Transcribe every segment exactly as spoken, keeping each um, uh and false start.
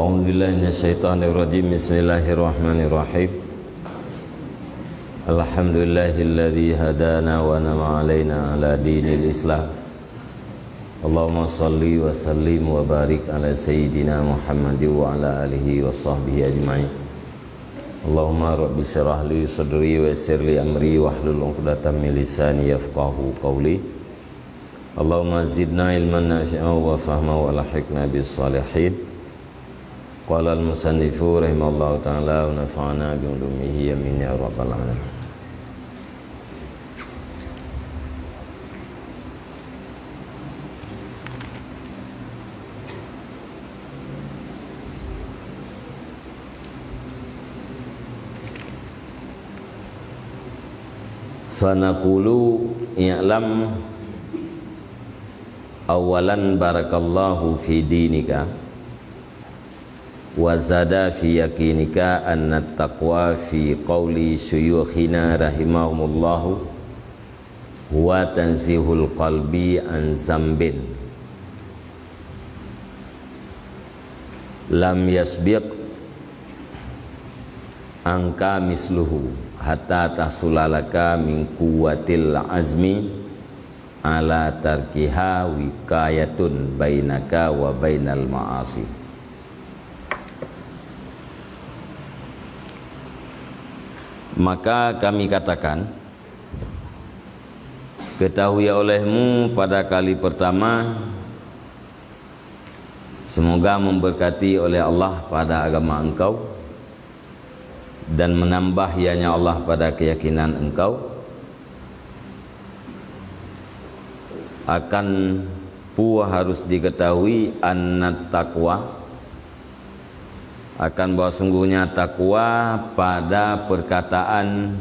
أعوذ بالله من الشيطان الرجيم. بسم الله الرحمن الرحيم. الحمد لله الذي هدانا وأنعم علينا على دين الإسلام. اللهم صل وسلم وبارك على سيدنا محمد وعلى آله وصحبه أجمعين. اللهم رب اشرح لي صدري ويسر لي أمري واحلل عقدة من لساني يفقهوا قولي. اللهم زدنا علما نافعا وفهما وألحقنا بالصالحين. قال المصنف رحمه الله تعالى ونفعنا بعلومه آمين يا رب العالمين. Fanaqulu i'lam, awalan barakallahu fi dinika, wa zada fi yaqinika, anna taqwa fi qauli syuyukhina rahimahumullahu huwa tanzihul qalbi an zambin lam yasbiq anka misluhu, hatta tahsula laka min quwwatil azmi ala tarkiha wiqayatun bainaka wa bainal ma'asi. Maka kami katakan, ketahui olehmu pada kali pertama, semoga memberkati oleh Allah pada agama engkau, dan menambah ianya Allah pada keyakinan engkau, akan peue harus diketahui, anna taqwa, akan bahwa sungguhnya takwa pada perkataan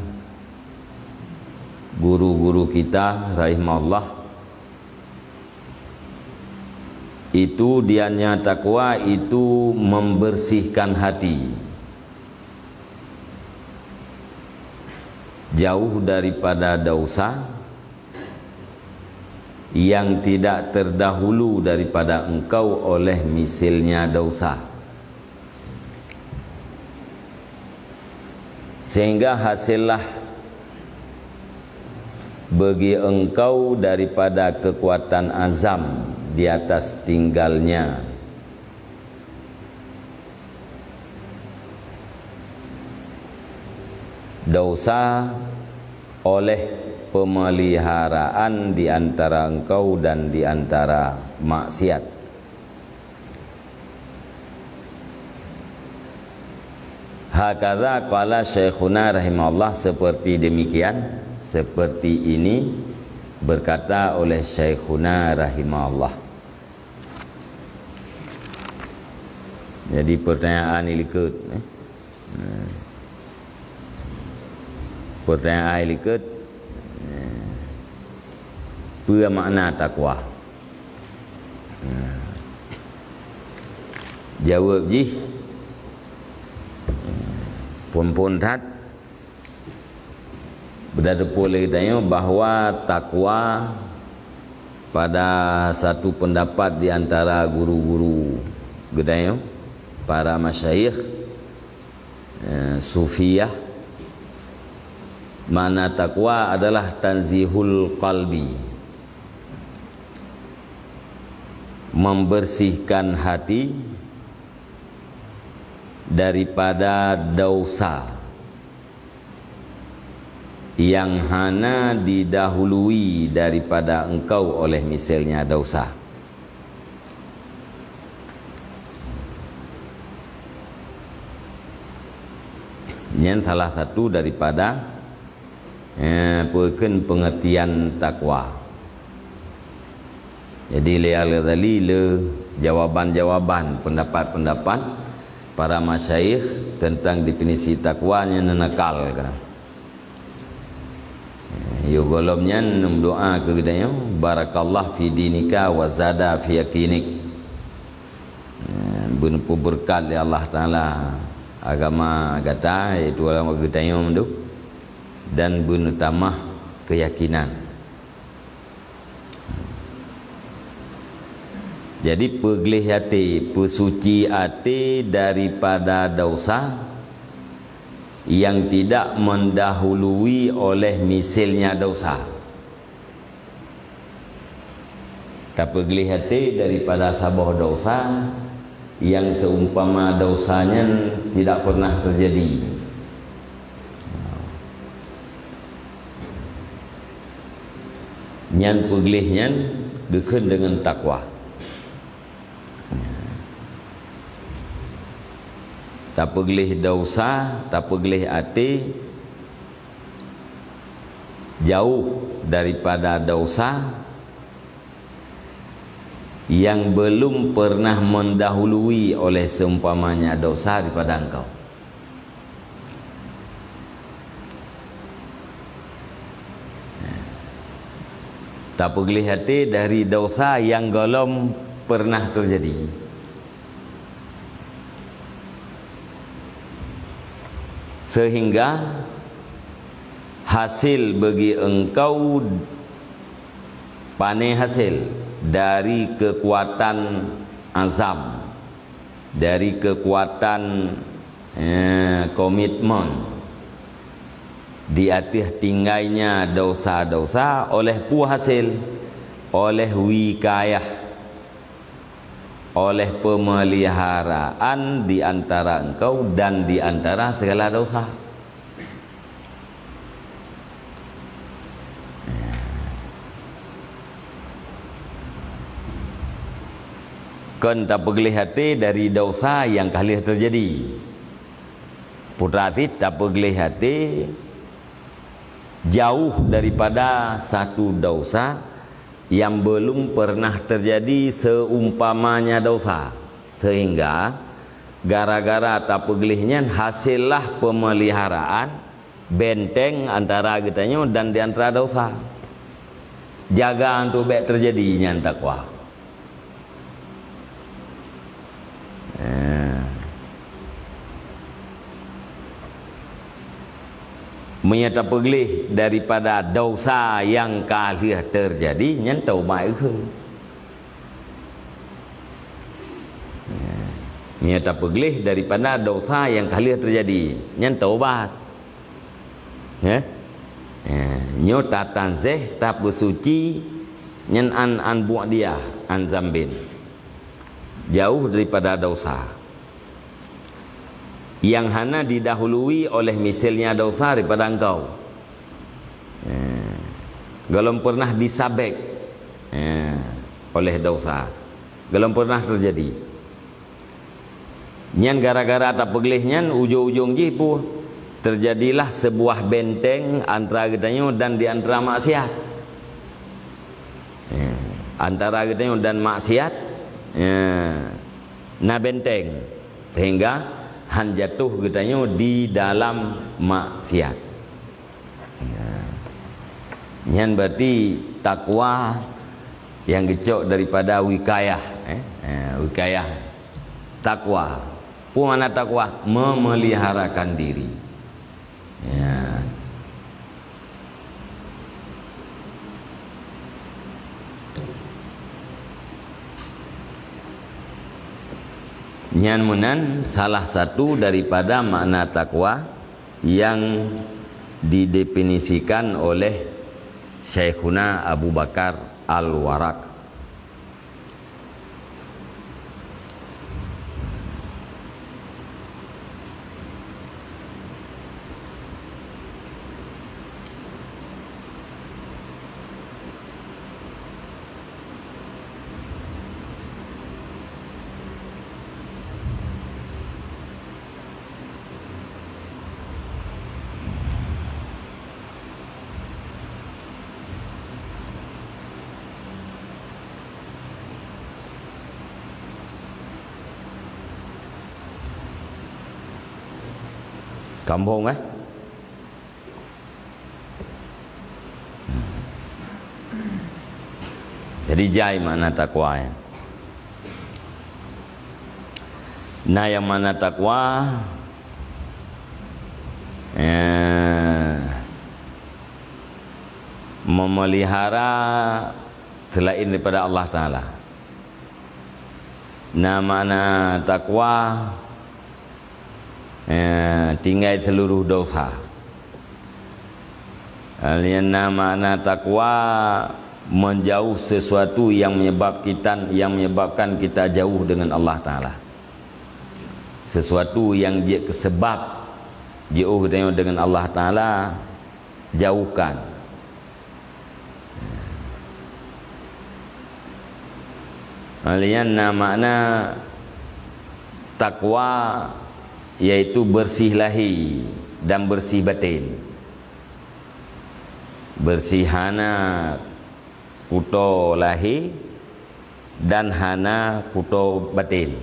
guru-guru kita rahimahullah, itu dianya takwa itu membersihkan hati jauh daripada dosa yang tidak terdahulu daripada engkau oleh misilnya dosa. Sehingga hasillah bagi engkau daripada kekuatan azam di atas tinggalnya dosa oleh pemeliharaan di antara engkau dan di antara maksiat. Hakadza qala Syaikhuna rahimahullah, seperti demikian, seperti ini berkata oleh Syaikhuna rahimahullah. Jadi pertanyaan ni likot, eh. Pertanyaan likot, eh, peue makna takwa? Jaweueb jih, phon-phon that, beutateupeue lé geutanyoe bahwa takwa pada satu pendapat di antara guru-guru geutanyoe, para masyayikh, eh, sufiyah, makna takwa adalah tanzihul qalbi, membersihkan hati daripada dosa yang hana didahului daripada engkau oleh misilnya dosa. Nyan salah satu daripada, eh, peue kheun pengertian takwa. Jadi, lé Al-Ghazali le jawaban-jawaban, pendapat-pendapat para masyayikh tentang definisi takwa nyan neunakal keunan. Yoh gohlom nyan neumeudoá keu geutanyoe, "Barakallah fi dinika wa zada fi yaqinik." Beuneupeubeureukat lé Allah Taala agama gata, yaitu agama geutanyoe mandum, dan beuneutamah keuyakinan. Jadi, peugleh até, peusuci até daripada dosa yang tidak mendahului oleh misilnya dosa. Tapeugleh até daripada saboh dosa yang seumpama dosa nyan tidak pernah terjadi. Nyan peugleh nyan geukheun deungon takwa. Tapeugleh dosa, tapeugleh até, jauh daripada dosa yang belum pernah mendahului oleh seumpamanya dosa daripada engkau. Tapeugleh até dari dosa yang golom pernah terjadi. Sehingga hasil bagi engkau, pane hasil dari kekuatan azam, dari kekuatan, eh, komitmen di ateueh tinggainya dosa-dosa, oleh peue hasil? Oleh wikayah, oleh peumeliharaan di antara engkau dan di antara segala dosa. Kon tapeugleh até dari dosa nyang ka lheueh teujadi. Putra cit tapeugleh até jauh daripada satu dosa yang belum pernah terjadi seumpamanya dosa, sehingga gara-gara tapeugleh nyan hasillah peumeliharaan benteng antara geutanyoe dan di antara dosa. Jaga untuk bék teujadi nyan takwa. Eh. Meunyoe tapeugleh daripada dosa nyang ka lheueh teujadi, nyan taubat ikheun. Eh. Meunyoe tapeugleh daripada dosa nyang ka lheueh teujadi, nyan taubat. Eh? Eh, nyoe tatanzeh, tapeusuci, nyan an, an bu'diyah, an zambin. Jauh daripada dosa. Nyang hana didahului oleh misilnya dosa daripada engkau. Eh, golom pernah disabek, eh, oleh dosa. Golom pernah teujadi. Nyan gara-gara tapeugleh nyan, ujong-ujong jih peue? Teujadilah seubuah benteng antara geutanyoe dan di antara maksiat. Ya, antara geutanyoe dan maksiat, ya, na benteng, sehingga han jatuh geutanyoe di dalam maksiat. Ya. Nyan berarti takwa nyang geucok daripada wikayah, eh? Eh, wikayah takwa. Peue makna takwa? Memeliharakan diri. Ya. Nyan meunan salah satu daripada makna takwa yang didefinisikan oleh Syaikhuna Abu Bakar Al-Warraq. Kampung, eh? Jadi, jai makna takwa nyan. Na nyang makna takwa, eh, memelihara selain daripada Allah Taala. Na makna takwa, eh, tinggai seluruh dosa. Laén na makna takwa, menjauh sesuatu yang menyebab kita, yang menyebabkan kita jauh dengan Allah Taala. Sesuatu yang jeuet keu sebab jiôh geutanyoe dengan Allah Taala, jauhkan. Laén na makna takwa, yaitu bersih lahé dan bersih batin. Bersih hana kuto lahé dan hana kuto batin.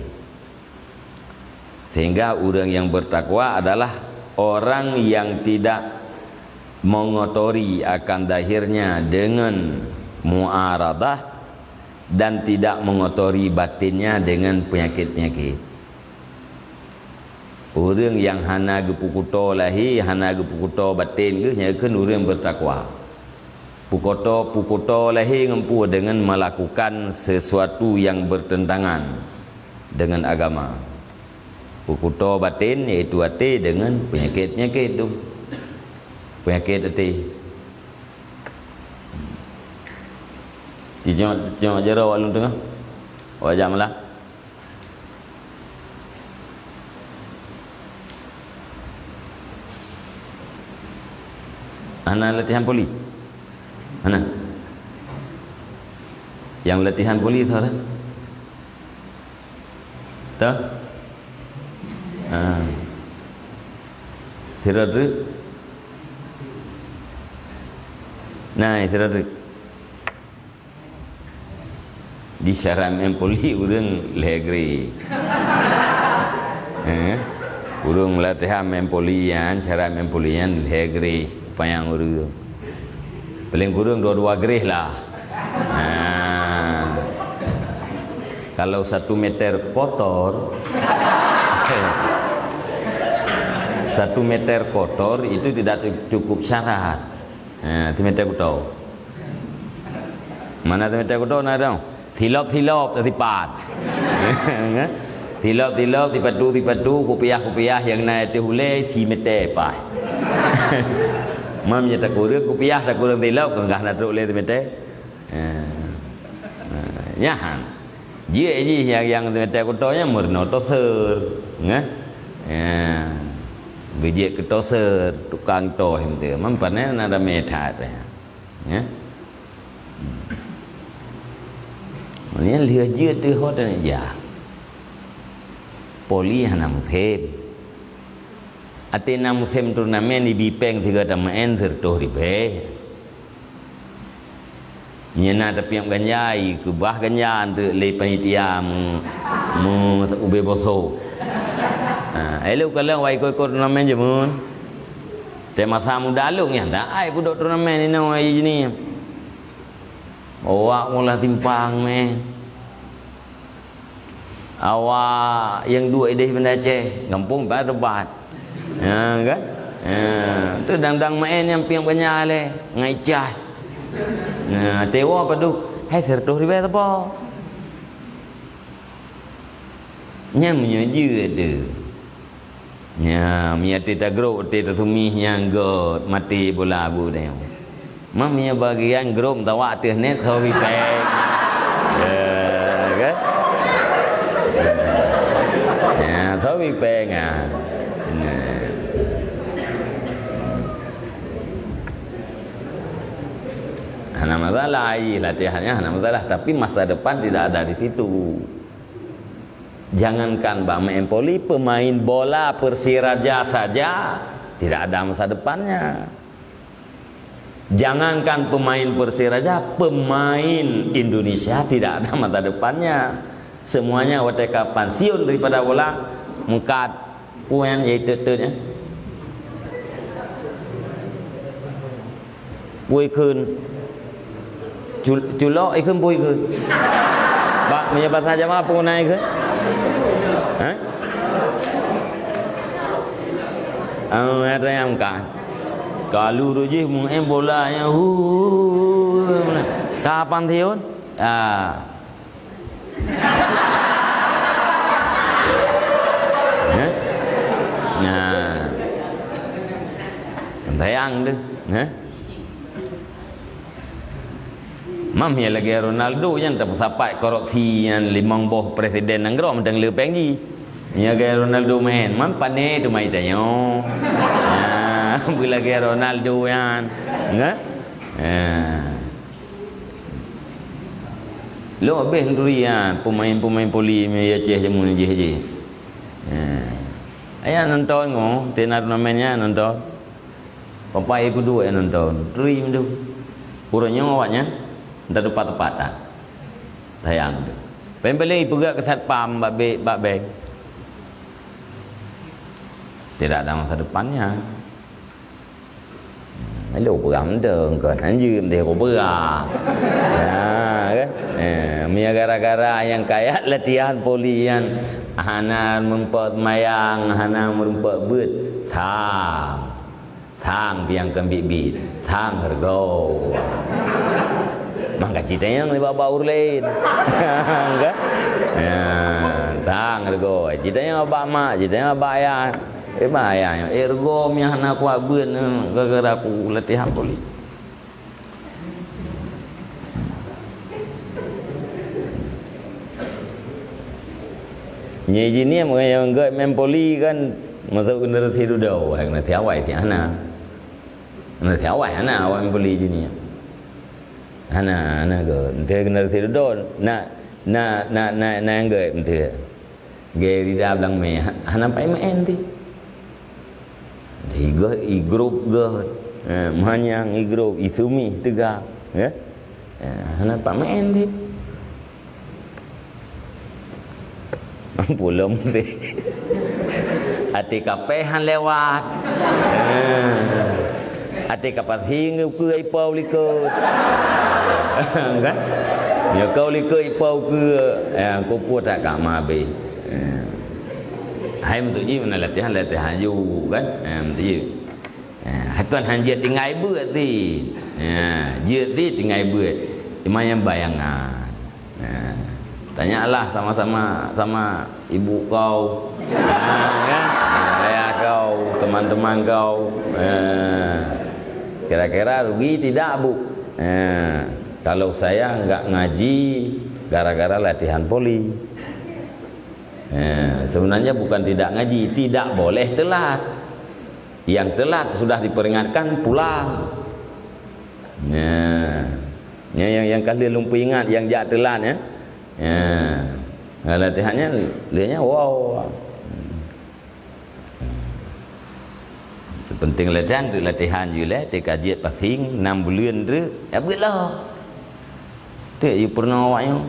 Sehingga ureuëng yang bertakwa adalah orang yang tidak mengotori akan zahirnya dengan muaradah dan tidak mengotori batinnya dengan penyakit-penyakit. Ureuëng nyang hana geupeukuto lahé, hana geupeukuto baten geuh, nyan kheun ureuëng beutakwa. Peukuto, peukuto lahé ngon peue? Deungon melakukan sesuatu nyang bertentangan deungon agama. Peukuto baten, yaitu até, deungon peunyakét-peunyakét tu. Peunyakét até. Jijok, jijok jaroe awak lôn teungoh. Awak jak malam. Hana latihan poli? Hana? Nyang latihan poli soe? Toh? Ha. Sidroe treuk? Nah, sidroe treuk. Di syarat meu'en poli ureuëng lhée greh. Eh? Ureuëng latihan meu'en poli nyan, syarat meu'en poli nyan lhée greh panyang ureuëng. Paléng kureueng dua-dua greh lah. Nah. Kalau satu meter kotor, satu meter kotor itu tidak cukup syarat. Ha, seumeter kuto. Mana seumeter kuto na dong? Silop-silop tasipat. Silop-silop, sipatu-sipatu, kupiah-kupiah nyang na ateueh ulée simeter paih. Mam nyang takureueng kupiah, takureueng silop, keunggah na trok lé seumeter. Ha. Ha, nyan. Jeuet jih nyang, nyang seumeter kuto nyan meurunoe toser. Nyan. Ha. Beujeuet keu toser, tukang toh meuteue. Mam pane na ramé that. Ya. Nyan lheueh jeuet teuh ho dan ija. Poli hana musém. Até na musém turnamen ibi péng sigoe tameu'en siratoh ribée. Nyan na tapiôh ganja, ikeubah ganja anteuk lé panitia meu, meu ubé boso. Ha, elok kalon wai ikot-ikot turnamen jameun. Teuh masa muda lôn nyan dak ai pudok turnamen inoe ai jeunèh. Awak mula simpang meh. Awak nyang duek idéh Banda Aceh, gampông ba teumpat. Ha, kan? Ha, tu dang-dang maén nyang piang banyak lé, ngai cah. Nah, tewa padub, hai seratus ribèe sapo. Nyan meunyoe jeuet tu. Nya, meunyoe até tagrôp, até tasumih nyang gét, maté bola bu deh. Mam meunyoe bagian grôp tawak ateueh nét, soe bri péng. Ya, kan? Ya, soe bri péng, ah. Nah. Hana masalah, ai latihannya hana masalah, tapi masa depan tidak ada di situ. Jangankan bak main voli, pemain bola Persiraja saja tidak ada masa depannya. Jangankan pemain Persiraja, pemain Indonesia tidak ada masa depannya. Semuanya watèe ka pensiun daripada bola, meukat, puan, ya, itu, itu, ya. Pui kheun. Cul-, culok ikheun pui kheun. Ba, meunyoe basa Jawa peue na ikheun? Hah? Oh, ada nyang kan. Kalu rujih meu'en bola nyan, hu, kapan tiun? Ah. Sayang deh, eh? Mam ya lagèe Ronaldo nyan tapeusapat korupsi nyan limong boh presiden nanggroe mantong le pèng jih. Nyan lagèe Ronaldo main, man pané teuma tanyoe. Ha, beulagèe Ronaldo nyan. Nggak? Ha. Lôn habéh neuturi nyan, peumain-peumain voli mi Aceh jameun jih-jih. Ha. Aya nonton ngo, teuh na turnamen nyan nonton. Papai peuduek nyang nonton, turi meudu. Uroe nyoe awaknyan teupat-teupat that. Sayang tu. Pembeli peugah keu satpam bak be-, bak bank. Tidak ada masa depannya. Lalu peugah mantong, kon hanjeuet meunteh peugah. Ha, kan? Eh, mia gara-gara nyang kaya latihan voli nyan hana meureumpok seumayang, hana meureumpok beuet. Sa. Sang piang keubiet-biet, sang reugoe. Mangka cit tanyong nibak bak ureueng laén. Kan? Ya, sang reugoe. Cit tanyong bak mak, cit tanyong bak ayah. Eh, bak ayah nyoe, "Eh, reugoe mia hana kuat beuet, eh, gara-gara ku latihan voli." Nyoe jih ni, meunyoe gèt main voli kan, masuk generasi dudoe, generasi awai si hana. Generasi awai hana awai main voli jih ni. Hana, hana gèt. Entah generasi dudoe, na, na, na, na, na nyang gèt, entah. Gay Rida Blang Mé, ha-, hana pai main ti. Di gèt, i grup gèt. Ha, manyang i grup, i sumih teuga. Ya? Ha, hana pai main ti. Mampu lom ti. Até kapéh han lewat. Ha. Até kapasing ukeue ipau likot. Kan? Ya, kau likot ipau ukeue. Ya, kupu tak kak mabe. Eh. Hai meutuji mana latihan, latihan ju kan. Eh, meutuji. Eh, hai kon han jeuet tinggai beuet ti. Ya, jeuet ti tinggai beuet. Cuma nyang bayangan. Ya. Tanyalah sama-sama sama ibu kau. Ya, kan? Ayah kau, teman-teman kau. Eh. Kira-kira rugi tidak, Bu? Eh. Kalau saya enggak ngaji gara-gara latihan voli. Ya, sebenarnya bukan tidak ngaji, tidak boleh telat. Yang telat sudah diperingatkan pulang. Ya. Ya, yang, yang kali lumpuh ingat, yang jak telat, ya. Ya. Nah, latihannya, lihatnya, wow. Sepenting latihan tu latihan je lah, tika jeuet passing enam buleuen tu, ya beuet lah. Tek you pernah awak nyoe.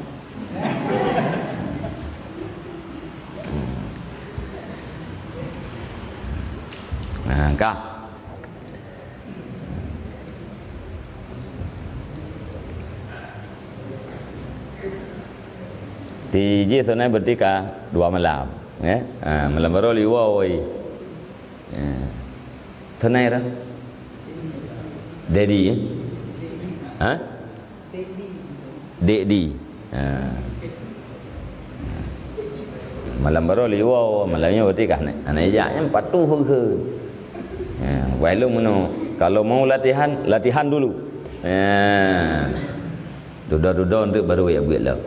Nah, kah. Ti jih sebenarnya berarti ka dua malam, ya. Ha, malam baru liwa oi. Ya. Tunai dah. Dedi, ya? Ha? Dedi. Ha. Malam baru liwa, malam ni berarti kah nak? Anak ijak yang patuh ke? Ya, wai lu meno. Kalau mau latihan, latihan dulu. Ya. Duda-duda untuk baru ya buat lah.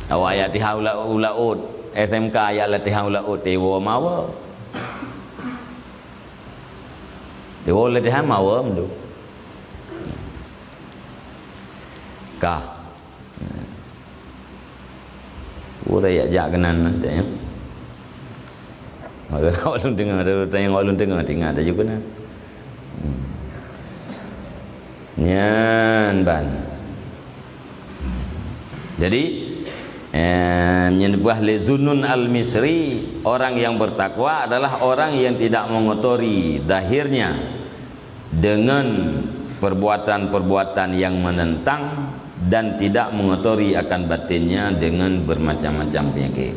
Awak jak latihan u laôt, u laôt, S M K jak latihan u laôt, tiwoe mawe. Tiwoe latihan mawe meudu. Kah. Ureueng jak-jak keunan, tanya. Maka awak lôn teungoh, tanya awak lôn teungoh, tinggai aju keunan. Hmm. Nyan ban. Jadi, eh, nyan buah lé Zunnun Al-Misri, orang yang bertakwa adalah orang yang tidak mengotori zahirnya dengan perbuatan-perbuatan yang menentang dan tidak mengotori akan batinnya dengan bermacam-macam penyakit.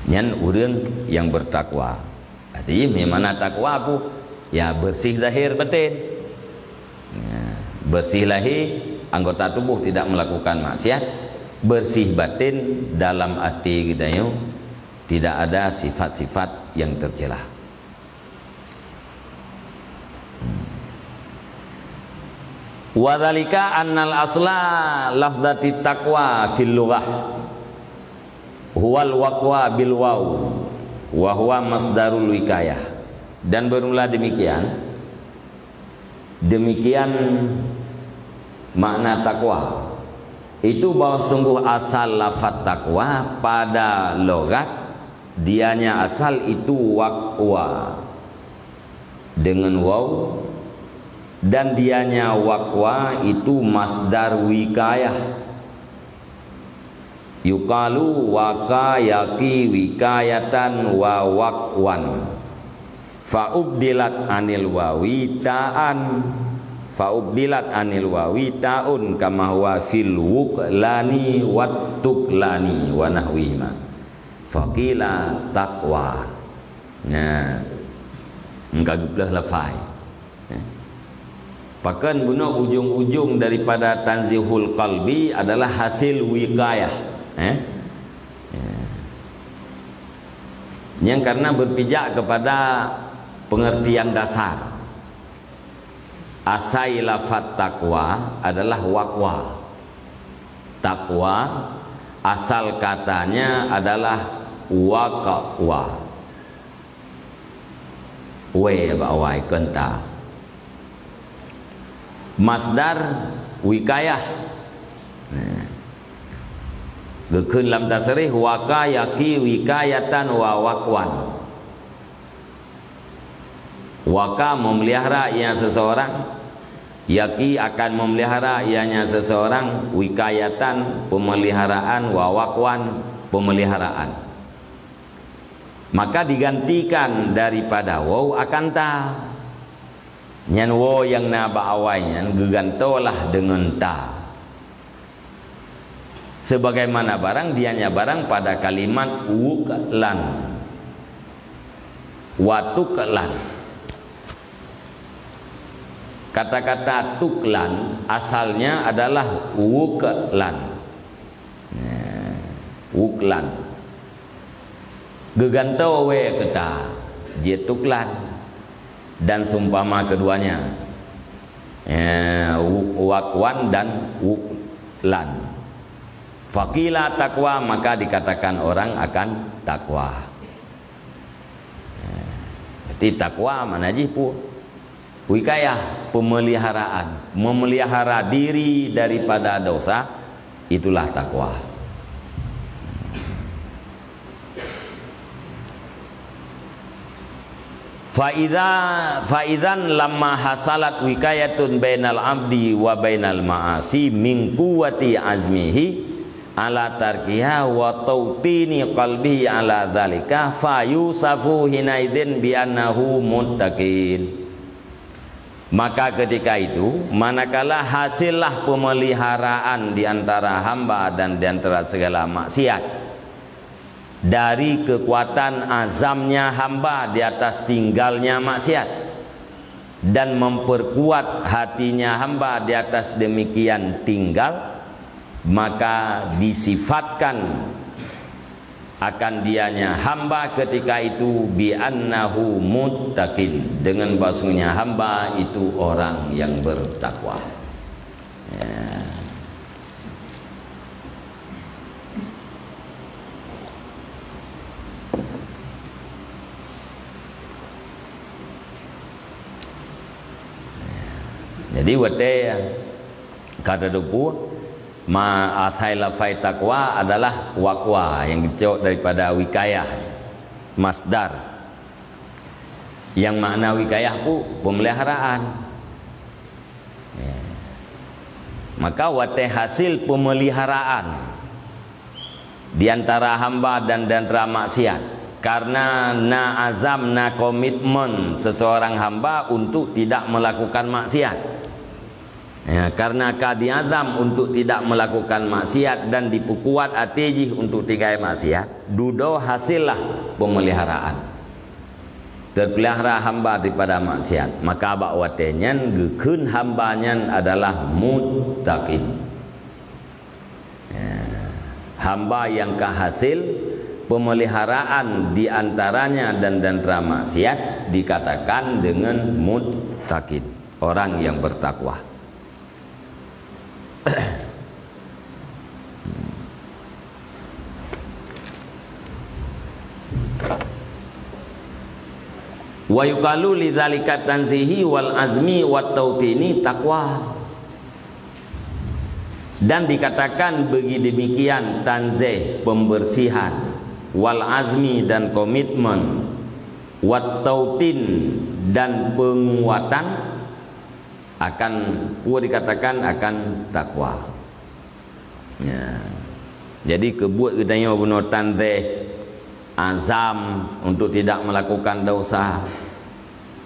Nyan ureueng nyang bertakwa. Arti, bagaimana takwa tu? Ya, bersih zahir batin. Ya, bersih lahé, Anggota tubuh tidak melakukan maksiat, bersih batin, dalam hati geutanyoe tidak ada sifat-sifat yang tercela. Wa dzalika annal asla lafdzati taqwa fil lughah huwal waqwa bil waw, wa huwa masdarul wikayah. Dan bermula demikian, demikian makna takwa. Itu bahwa sungguh asal lafaz takwa pada logat, dianya asal itu waqwa dengan waw, dan dianya waqwa itu masdar wikayah. Yuqalu waqa yaqi wikayatan wa waqwan. Fa ubdilat anil wawi ta'an. Fa ubdilat anil wawi ta'un kama huwa fil wuklani wat tuklani wa nahwihima. Faqila taqwa. Nah, engka geupleuh lafai. Eh. Pakon bunoe ujong-ujong daripada tanzihul qalbi adalah hasil wikayah. Eh? Ya. Yang karena berpijak kepada pengertian dasar. Asai lafaz takwa adalah waqwa. Takwa asal katanya adalah waqwa. Wé bak awai keu ta. Masdar wikayah. Nah. Geukheun lam tasrih waqa yaqi wikayatan wa waqwan. Waqa memelihara ianya seseorang, yaqi akan memelihara ianya seseorang, wikayatan pemeliharaan, wa waqwan pemeliharaan. Maka digantikan daripada waw akan ta. Nyan waw nyang na bak awai nyan geugantoe lah deungon ta. Sebagaimana barang dianya barang pada kalimat wuklan. Wa tuklan. Kata-kata tuklan asalnya adalah wuklan. Nah, wuklan. Geugantoe wé keu ta, jeuet tuklan. Dan seumpama keduanya, eh, wu-, waqwan dan wuklan. Faqila taqwa, maka dikatakan orang akan takwa. Eh, berarti takwa makna jih peue? Wikayah, pemeliharaan, memelihara diri daripada dosa, itulah takwa. Faidza, faidzan lamma hasalat wikayatun bainal abdi wa bainal ma'asi min quwwati azmihi ala tarkiha wa tautini qalbihi ala dzalika, fayusafu hinaidzin bi annahu muttaqin. Maka ketika itu, manakala hasillah pemeliharaan di antara hamba dan di antara segala maksiat, dari kekuatan azamnya hamba di atas tinggalnya maksiat, dan memperkuat hatinya hamba di atas demikian tinggal, maka disifatkan akan dianya hamba ketika itu bi annahu muttaqin, dengan bahwasanya hamba itu orang yang bertakwa. Ya. Jadi watée ka teudeungoe, ma asai lafai takwa adalah waqwa yang geucok daripada wikayah, masdar. Yang makna wikayah pu pemeliharaan. Ya. Maka watée hasil pemeliharaan di antara hamba dan di antara maksiat, karena na azam, na komitmen seseorang hamba untuk tidak melakukan maksiat. Ya, karena ka diazam untuk tidak melakukan maksiat dan dipeukuat até jih untuk tinggai maksiat, dudoe hasillah pemeliharaan. Teupeulihara hamba daripada maksiat, maka bak watée nyan geukheun hamba nyan adalah muttaqin. Ya. Hamba yang ka hasil pemeliharaan di antaranya dan, dan dara maksiat dikatakan dengan muttaqin, orang yang bertakwa. Wa yuqalu lidzalika tanzihi wal azmi wat tautini taqwa. Dan dikatakan bagi demikian tanzih, pembersihan, wal azmi, dan komitmen, wat tautin, dan penguatan, akan peue dikatakan akan takwa. Ya. Jadi keubuet geutanyoe bunoe tanzih, azam untuk tidak melakukan dosa.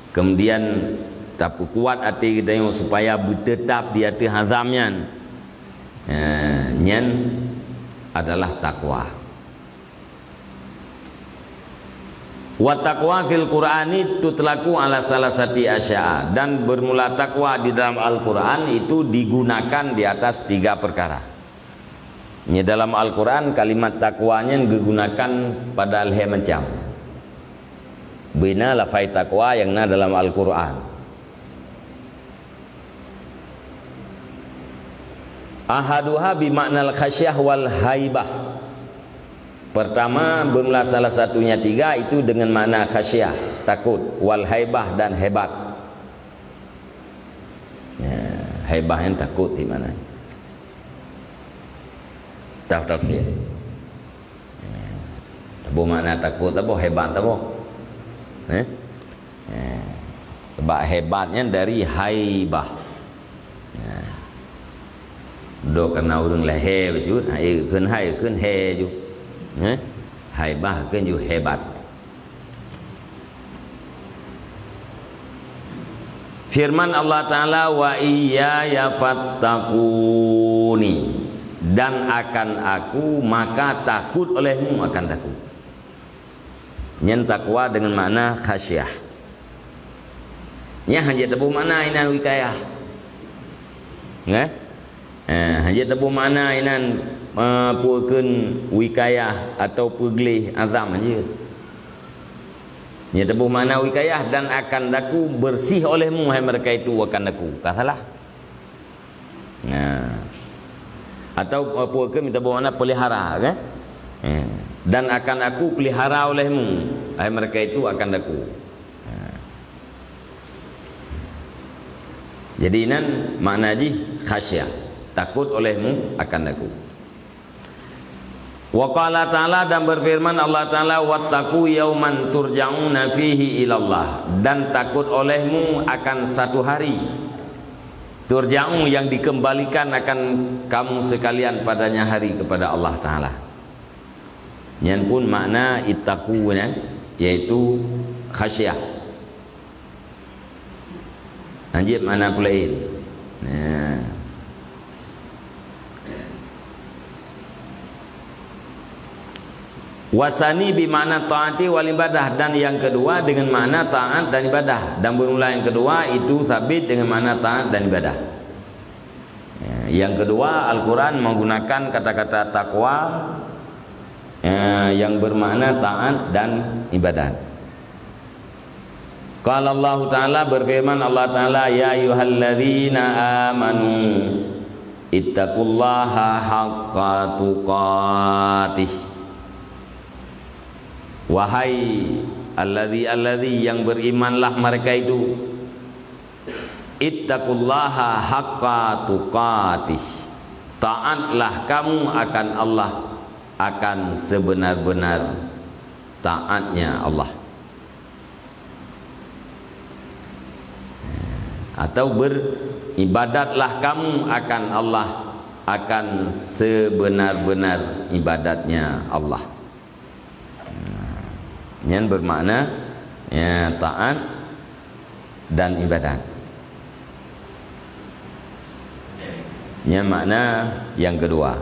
Kemudian tapeukuat até geutanyoe supaya beuteutap di ateueh azam nyan. Ya, nyan adalah takwa. Wa taqwa fil Qur'ani tutlaqu ala salasati asya, dan bermula takwa di dalam Al-Qur'an itu digunakan di atas tiga perkara. Di dalam Al-Qur'an kalimat takwa nyan digunakan pada lhée macam. Bina lafai takwa nyang na dalam Al-Qur'an. Ahaduha bi maknal khasyah wal haibah. Pertama, bermula salah satunya tiga itu dengan makna khasyah, takut, wal haibah, dan hebat. Ya, haibah yang takut di mana? Taf-, tafsir. Ya. Taboh makna takut, taboh hebat, taboh. Eh? Eh, sebab hebat nyan dari haibah. Eh. Dok kana ureuëng lahé bacut, hai kheun hai kheun hé ju. Eh? Haibah kheun ju hebat. Firman Allah Ta'ala, "Wa iyaya fattaquni." Dan akan Aku, maka takut olehmu akan takut. Nyan takwa dengan makna khasyah. Nyan hana taboh makna inan wikayah. Nggak? Eh, hana taboh makna inan, eh, peue kheun wikayah atau peugleh azam hana. Nyan taboh makna wikayah, dan akan daku bersih olehmu, hai mereka itu, akan daku. Ka salah. Nah. Atau, eh, peue kheun mita boh makna pelihara, kan? Eh. Dan akan Aku pelihara olehmu, hai mereka itu akan daku. Nah. Jadi, nan makna jih khasyah, takut olehmu akan daku. Wa qala ta'ala, dan berfirman Allah Ta'ala, "Wattaqu yauman turja'una fihi ilallah," dan takut olehmu akan satu hari, turja'u, yang dikembalikan akan kamu sekalian padanya hari kepada Allah Ta'ala. Nyan pun makna ittaqu nyan, yaitu khasyah. Hanjeuet makna peulaén. Nah. Wasani bi makna taati wal ibadah, dan yang kedua dengan makna taat dan ibadah, dan bermula yang kedua itu sabit dengan makna taat dan ibadah. Ya, yang kedua, Al-Quran menggunakan kata-kata takwa, ya, yang bermakna taat dan ibadat. Qala Allahu Ta'ala, berfirman Allah Ta'ala, "Ya ayyuhalladzina amanu ittaqullaha haqqa tuqatih." Wahai alladzi, alladzi, yang berimanlah mereka itu, ittaqullaha haqqa tuqatih. Taatlah kamu akan Allah, akan sebenar-benar taatnya Allah. Atau beribadatlah kamu akan Allah, akan sebenar-benar ibadatnya Allah. Nyan bermakna, ya, taat dan ibadat. Nyan makna yang kedua.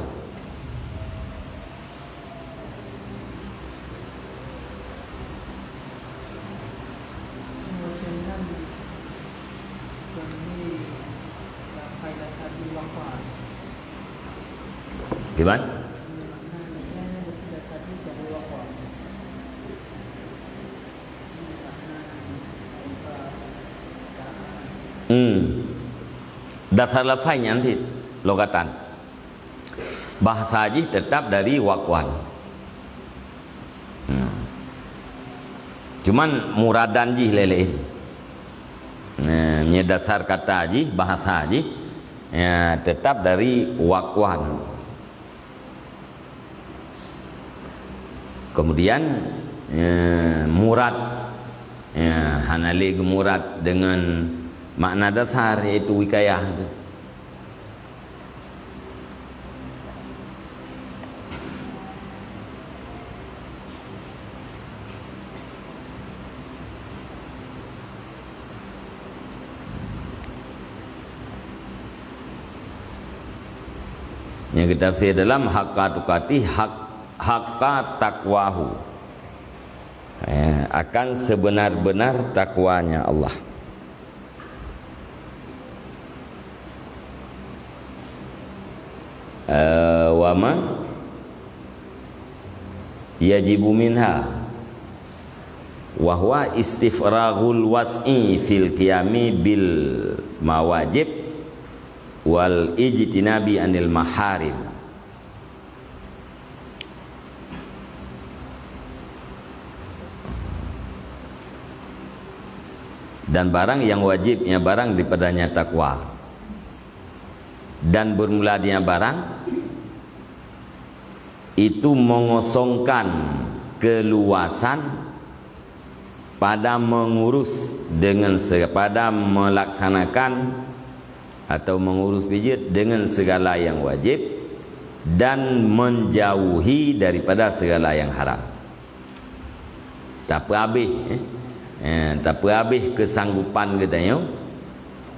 Kiban? Hmm. Dasar lafai nyan cit logatan. Bahasa jih tetap dari waqwan. Hmm. Cuman muradan jih laén-laén. Nah, meunyo dasar kata jih, bahasa jih, ya, tetap dari waqwan. Kemudian, eh, murad, eh, hana lé geumurad dengan makna dasar, yaitu wikayah. Nyang geutafsir dalam haqqa tuqatih, hak, haqqa taqwahu. Eh, akan sebenar-benar takwanya Allah. Eh, wa ma yajibu minha, wa huwa istifraghul was'i fil qiyami bil mawajib wal ijtinabi anil maharim. Dan barang yang wajib, ya, barang daripadanya takwa. Dan bermula dia barang itu mengosongkan keluasan pada mengurus dengan se-, pada melaksanakan atau mengurus pijit dengan segala yang wajib dan menjauhi daripada segala yang haram. Tapeuhabéh, eh, eh, tapeuhabéh kesanggupan geutanyoe,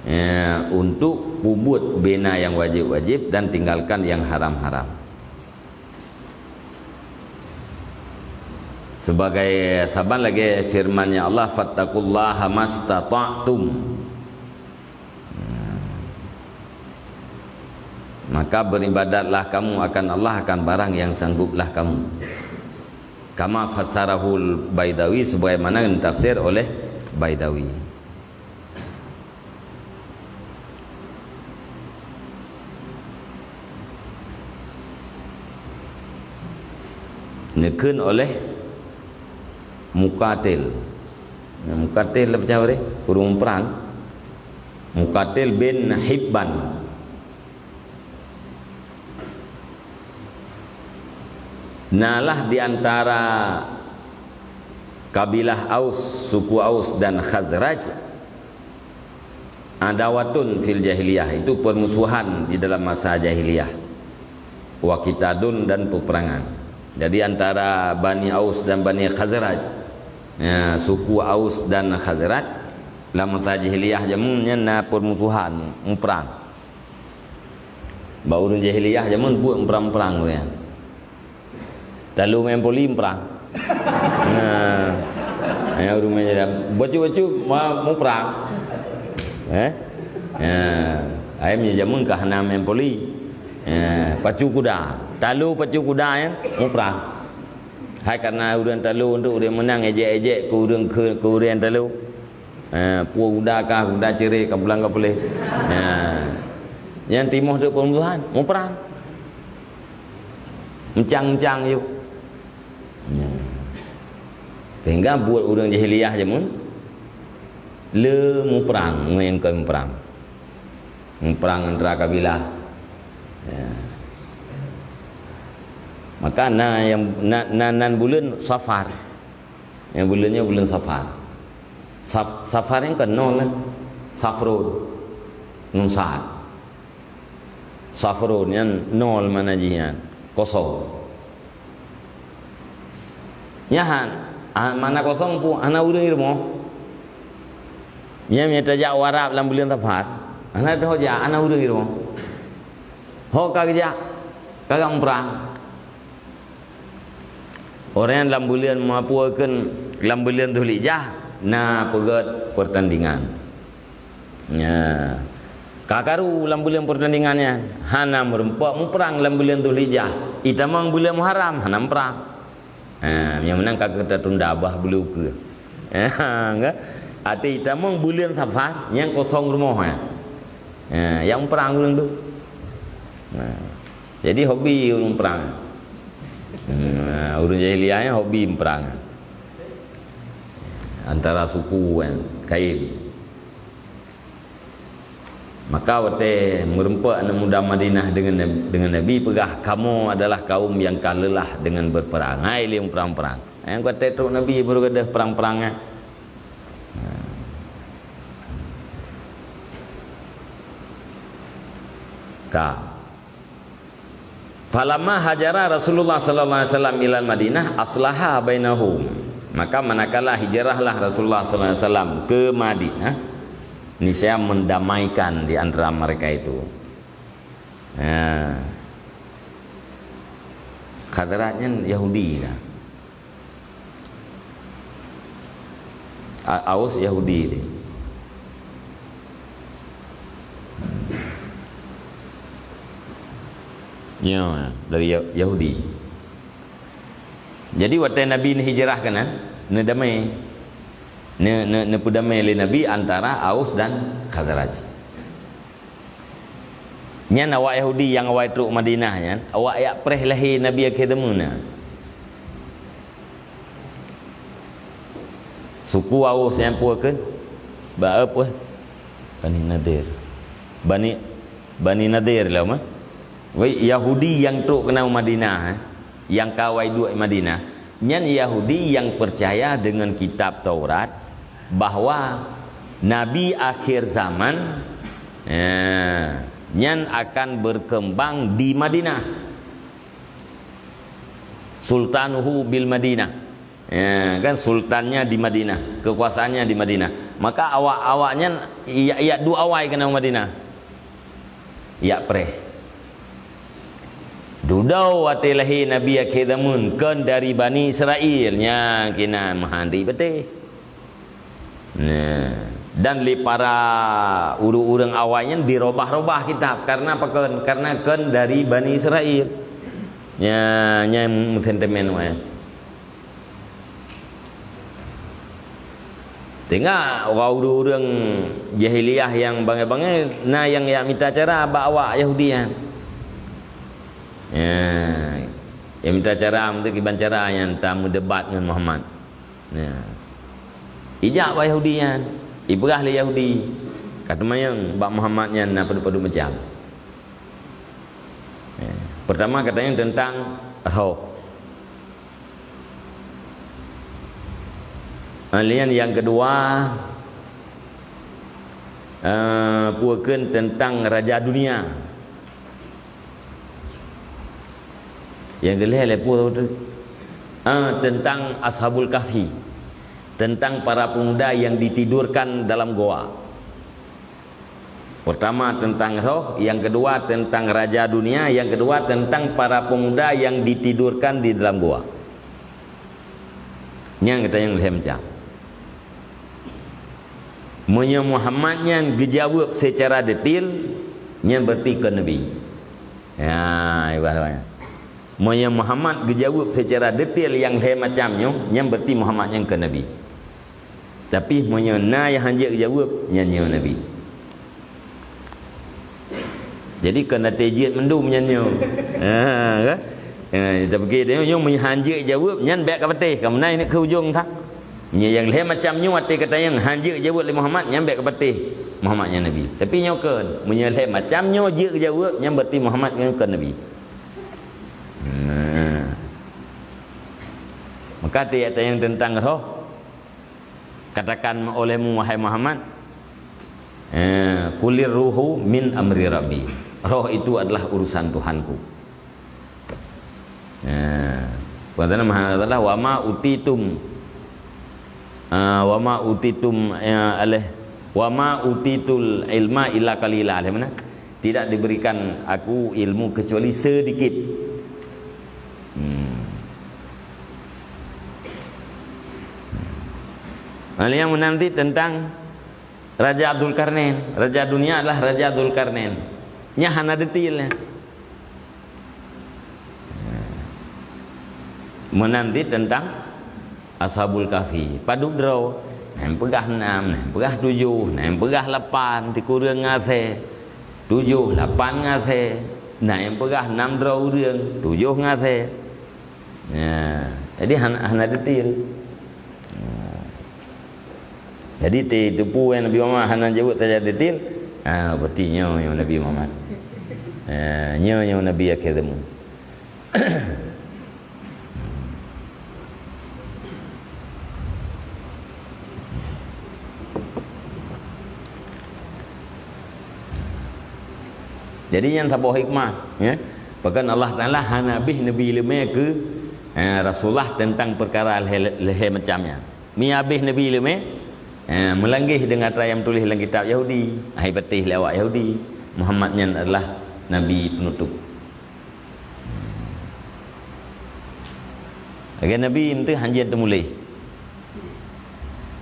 eh, untuk peubuet bina yang wajib-wajib dan tinggalkan yang haram-haram. Sebagai saban lagée firman-Nya Allah, "Fattaqullaha mastata'tum." Maka beribadatlah kamu akan Allah akan barang yang sangguplah kamu. Kama fassarahul Baidawi, sebagaimana ditafsir oleh Baidawi. Neukheun oleh Muqatil. Nah, Muqatil le peucaya ureuëng, ureuëng prang. Muqatil bin Hibban. Nalah di antara kabilah Aus, suku Aus dan Khazraj, adawatun fil jahiliyah, itu permusuhan di dalam masa jahiliyah. Wa qitadun, dan peperangan. Jadi antara Bani Aus dan Bani Khazraj, ya, suku Aus dan Khazraj, lam masa jahiliyah jameun nyan na permusuhan, muprang. Bak ureuëng jahiliyah jameun buet muprang-muprang ureuëng. Talu main poli muprang. Nah, ya ureuëng main jalan. Bacut-bacut ma-, muprang. Eh? Ya, ai meunyo jameun ka hana main poli. Ya, pacu kuda. Talu pacu kuda ya, muprang. Hai karena ureuëng talu untuk ureuëng meunang, ejek-ejek keu ureuëng, keu, keu ureuëng talu. Eh, puwoe kuda kah, kuda cirek, ka pulang ka puléh. Nah. Nyang timoh teuk peumusohan, muprang. Mencang-mencang yuk. Nah. Sehingga buet ureuëng jahiliyah jameun le muprang, ngon nyang kon muprang. Muprang antara kabilah. Ya. Maka na nyang na, na, nan buleuen Safar. Nyang buleuen nyoe buleuen Safar. Saf-, Safar nyan kan nol kan? Safrun. Nun sad. Safrun nyan nol makna jih nyan. Kosong. Nyan han, ah, makna kosong pu, hana ureuëng i rumoh. Nyan meunyo tajak u Arab lam buleuen Safar, hana teuh jak, hana ureuëng i rumoh. Ho ka geujak, ka gam prang. Orang lam buleuen meupue kheun lam buleuen Dzulhijjah na peugét pertandingan. Nya. Ka karu lam buleuen peurtandingan nyan, hana meurumpok muprang lam buleuen Dzulhijjah. Itamong buleuen Muharram, hana muprang. Ha, nyang meunan ka geutatunda bah buleuen ukeue. Ha, ka? Até itamong buleuen Safar, nyang kosong rumoh, ha. Ha, nyang muprang ureueng tu. Ha. Jadi hobi ureueng prang. Hmm, ureueng jahiliyah nyan hobi prang. Antara suku kan, kain. Maka watée meurumpok aneuk muda Madinah deungon Nab-, deungon Nabi, peugah, "Kamoe adalah kaum nyang ka leulah deungon beupeurang." Hai lé prang-prang. Nyang watée trok Nabi baru gadoh prang-prang nyan. Ka. Falamma hajara Rasulullah sallallahu alaihi wasallam ilal Madinah, aslaha bainahum. Maka manakala hijrahlah Rasulullah sallallahu alaihi wasallam ke Madinah, niscaya mendamaikan di antara mereka itu. Nah, Khazraj nyan Yahudi lah. A-, Aus Yahudi tadi. Ya, dari Ya-, Yahudi. Jadi, watée Nabi neuhijrah keunan, neudamai. Ne-, ne-, neupeudamai lé Nabi antara Aus dan Khazraj. Nyan awak Yahudi nyang awai trok Madinah nyan, awak jak preh lahé Nabi akhé zaman na. Suku Aus nyan peue kheun? Ba-, peue? Bani Nadir. Bani, Bani Nadir lah mah. Wai Yahudi nyang trok keunan Madinah, eh. Nyang ka awai duek Madinah, nyan Yahudi nyang peucaya deungon kitab Taurat bahwa nabi akhir zaman, eh, nyan akan berkembang di Madinah. Sultanuhu bil Madinah. Ya, kan sultannya di Madinah, kekuasaannya di Madinah. Maka awak-awak nyan jak, jak duek awai keunan Madinah. Jak preh. Dudoe watée lahé Nabi akhé zaman kon dari Bani Israel, nyan keunan meuhan di beuteh. Nah, dan lé para ureuëng-ureuëng awai nyan dirobah-robah kitab. Karena apa kon? Karena kon dari Bani Israel. Nya, nyan sentimen awai. Teuingat, ureuëng-ureuëng jahiliyah nyang bangai-bangai, na nyang jak mita cara bak awak Yahudi nyan. Ya, jak mita cara, meunteuk kiban cara nyan tameudebat ngon Muhammad. Ya. Ijak bak Yahudi nyan, ipeugah lé Yahudi, ka teumanyong bak Muhammad nyan na padub-padub macam. Eh, pertama katanya tentang roh. Kemudian yang kedua, eh, peue kheun tentang raja dunia. Yang kelhée lé peue tu? Ah, tentang Ashabul Kahfi. Tentang para pemuda yang ditidurkan dalam goa. Pertama tentang roh, yang kedua tentang raja dunia, yang kedua tentang para pemuda yang ditidurkan di dalam gua. Nyang gata nyang lhèe macam. Meunyoe Muhammad nyan geujaweueb seucara detail, nyan berarti kon Nabi. Ya, ibarat. Meunyoe Muhammad geujaweueb seucara detail nyang lhèe macam nyoe, nyan berarti Muhammad nyan kon Nabi. Tapi meunyoe na nyang hanjeuet geujaweueb, nyan nyoe Nabi. Jadi, kon até jeuet mandum nyan nyoe. Ha, kan? Ha, tapi nyoe, nyoe meunyoe hanjeuet jaweueb, nyan bèk ka patéh. Ka meunan keu ujong that. Meunyoe nyang lhèe macam nyoe até gata nyang hanjeuet jaweueb lé Muhammad, nyan bèk ka patéh Muhammad nyan Nabi. Tapi nyoe kon, meunyoe lhèe macam nyoe jeuet geujaweueb, nyan berarti Muhammad nyan kon Nabi. Nah. Maka tiap-tiap nyang tentang roh, katakan olehmu, wahai Muhammad, eh, "Qulir ruhu min amri Rabbi." Roh itu adalah urusan Tuhanku. Eh, Allah Taala Maha Taala, "Wa ma utitum," eh, "wa ma utitum," eh, aleh, "wa ma utitul ilma illa qalila." Aleh mana? Tidak diberikan aku ilmu kecuali sedikit. Hmm. Lalu yang menanti tentang Raja Dzulkarnain, raja dunia adalah Raja Dzulkarnain. Nyan hana detail nyan. Meunan cit teuntang Ashabul Kahfi. Padub droe, na nyang peugah nam, na nyang peugah tujoh, na nyang peugah lapan, sikureueng ngon asèe. Tujoh, lapan ngon asèe. Na nyang peugah nam droe ureueng, tujoh ngon asèe. Nah, jadi hana, hana detail. Nah. Jadi, ti-, teupeu nyang Nabi Muhammad hana jaweueb saja detail. Ah, berarti nyoe, nyoe Nabi Muhammad. Ah, nyoe, nyoe Nabi akhé zaman. Jadi, nyan saboh hikmah, ya. Bahkan Allah Taala hana abéh neubi ileumé keu, eh, Rasulullah teuntang peukara lhèe, lhèe macam nyan. Mi abéh neubi ileumé, eh, meulangeh deungon atra nyang tuléh lam kitab Yahudi, hai patéh lé awak Yahudi, Muhammad nyan adalah nabi peunutôp. Lagèe nabi meunteuh han jeuet teumuléh.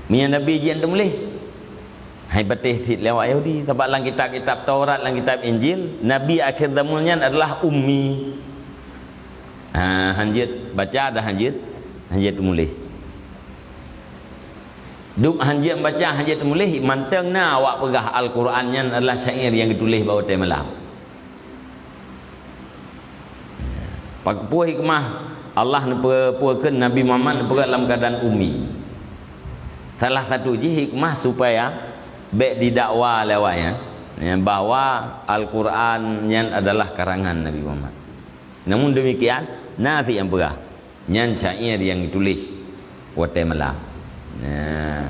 Meunyoe nabi jeuet teumuléh, hai patéh cit lé awak Yahudi. Sabab lam kitab-kitab Taurat, lam kitab Injil, nabi akhé zaman nyan adalah ummi. Ha, han jeuet baca dan han jeuet, han jeuet teumuléh. Dub han jeuet baca, han jeuet teumuléh, mantong na awak peugah Al-Quran nyan adalah syair nyang geutuléh bak watèe malam. Pakon peue hikmah Allah neupeu-, peukheun Nabi Muhammad neupeugah lam keuadaan ummi? Salah satu jih hikmah supaya bèk didakwa lé awaknyan, ya, bahwa Al-Quran nyan adalah karangan Nabi Muhammad. Namun demikian, na cit nyang peugah, nyan syair nyang geutuléh watèe malam. Nah,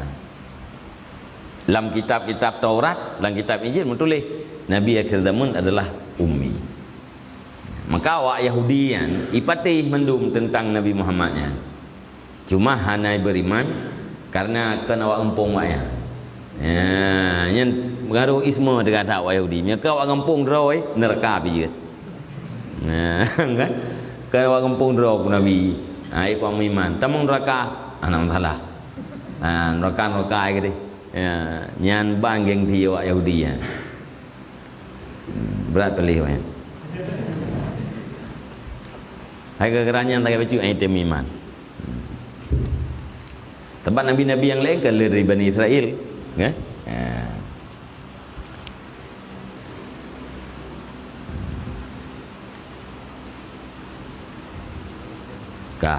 lam kitab-kitab Taurat, lam kitab Injil meutuléh, Nabi akhé zaman adalah ummi. Maka awak Yahudi nyan ipatéh mandum teuntang Nabi Muhammad nyan. Cuma hana beuriman kareuna kon awak gampông awaknyan. Ya, nyan pengaruh isme teuga that awak Yahudi. Meunyoe kon awak gampông droe, neuraka pih jeuet. Nah, kan? Kon awak gampông droe pun Nabi. Ha, ikon meuiman. Tamong neuraka, hana masalah. Ha, neuraka, neuraka ai keudeh. Ya, nyan ban gengsi awak Yahudi nyan. Hmm, brat peuleh awaknyan. Hai gara-gara nyan tagai bacut, ai tem iman. Sabab nabi-nabi nyang laén ka lheueh dari Bani Israel, kan? Ha. Ka.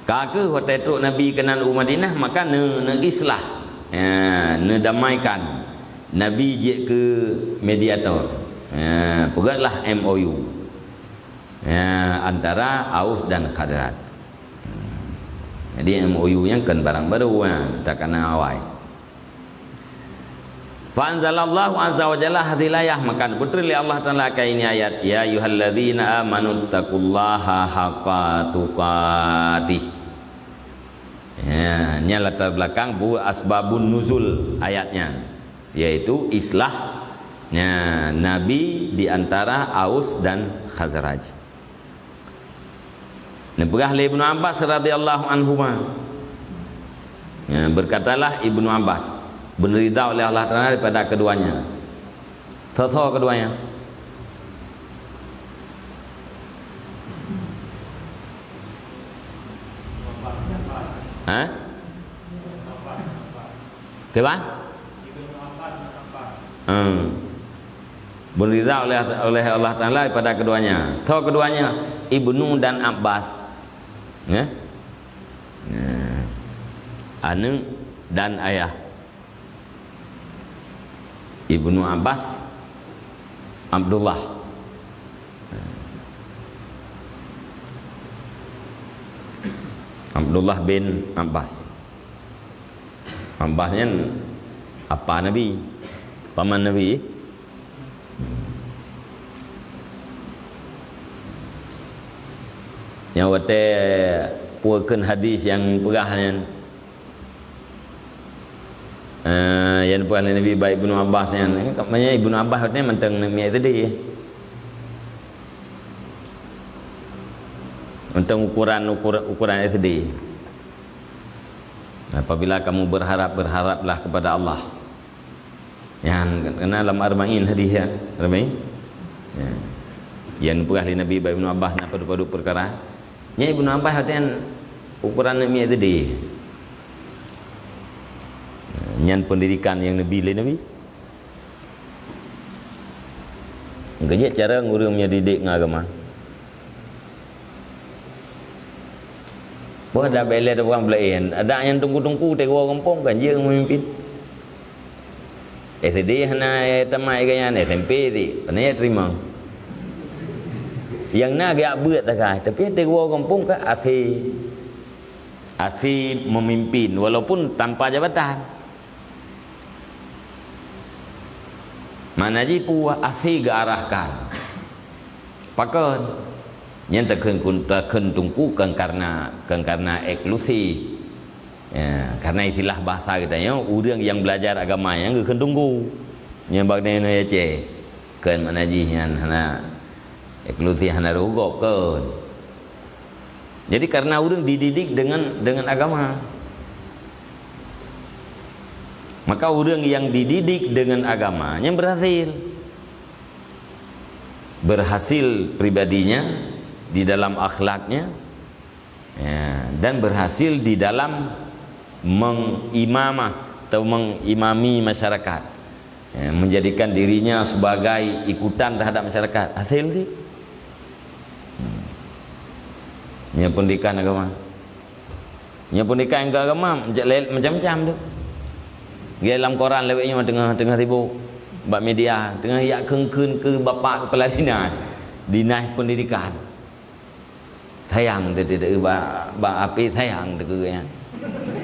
Ka kheueh watèe trok Nabi keunan u Madinah, maka neu-, neu-islah, ya, neudamaikan. Nabi jeuet keu mediator. Ya, peugötlah M O U. Ya, antara Aus dan Khazraj. Jadi, M O U nyan kon barang barô, ha, takana awai. Fa anzalallahu azza wa jalla hadzihil ayah, maka neupeutrön lé Allah Taala keu ini ayat, "Ya ayyuhalladzina amanu taqullaha haqqa tuqatih." Ya, nyan latar belakang bu asbabun nuzul ayat nyan, yaitu islah, ya, Nabi di antara Aus dan Khazraj. Neupeugah lé Ibnu Abbas radhiyallahu anhuma. Ya, berkatalah Ibnu Abbas, beuneurida oleh Allah Taala daripada keduanya. Soe-soe keduanya? Ha? Kiban? Hmm. Beuneurida oleh, oleh Allah Taala daripada keduanya. Soe keduanya? Ibnu dan Abbas. Ya? Ya. Aneuk dan ayah. Ibnu Abbas, Abdullah. Abdullah bin Abbas. Abbas nyan apa Nabi? Paman Nabi? Nyang watèe peue kheun hadis nyang peugah nyan, eh, nyang peugah lé Nabi bak Ibnu Abbas nyan, eh, maknanya Ibnu Abbas watèe nyan mantong aneuk miet S D. Mantong ukuran, ukur-, ukuran S D. Apabila kamu berharap, berharaplah kepada Allah. Nyan, karena lam Arba'in hadis, ya. Arba'in? Ya. Nyang peugah lé Nabi bak Ibnu Abbas na padub-padub peukara. Nyan Ibnu Abbas watèe nyan ukuran aneuk miet tadi. Nyan pendidikan nyang neubi lé Nabi. Geujak cara ureueng meunyoe didik ngon agama. Boh dak bèk lé teupeugah beulaén, adak nyang teungku-teungku teuh woe gampông kan jeuet meumimpin. S D hana tamat gaya nyan, S M P cit, pane teurimong. Nyang na geujak beuet takai, tapi teuh woe gampông ka asèe, asèe meumimpin walaupun tanpa jabatan. Makna jih peue? Asèe geuarahkan. Pakon? Nyan takheun kun-, takheun teungku kon karena, kon karena eksklusif. Ya, karena istilah bahasa geutanyoe, ureueng nyang belajar agama nyan geukheun teungku. Nyan bak nyoe nyoe Aceh. Kon makna jih nyan hana eksklusif, hana rhot gob kon. Jadi, karena ureueng dididik dengan, dengan agama. Maka ureueng nyang dididik dengan agama nyan berhasil. Berhasil pribadinya di dalam akhlaknya, ya, dan berhasil di dalam mengimamah atau mengimami masyarakat. Ya, menjadikan dirinya sebagai ikutan terhadap masyarakat. Hasil dia. Hmm. Nyan pendidikan agama. Nyan pendidikan agama, macam-macam tu. Dia lam koran lewat nyoe teungoh, teungoh sibuk bak media, teungoh jak kheun-kheun keu bapak kepala dinas, dinas pendidikan. Sayang teuh, teuh, teuh, bak, bak api sayang teuh keu nyan.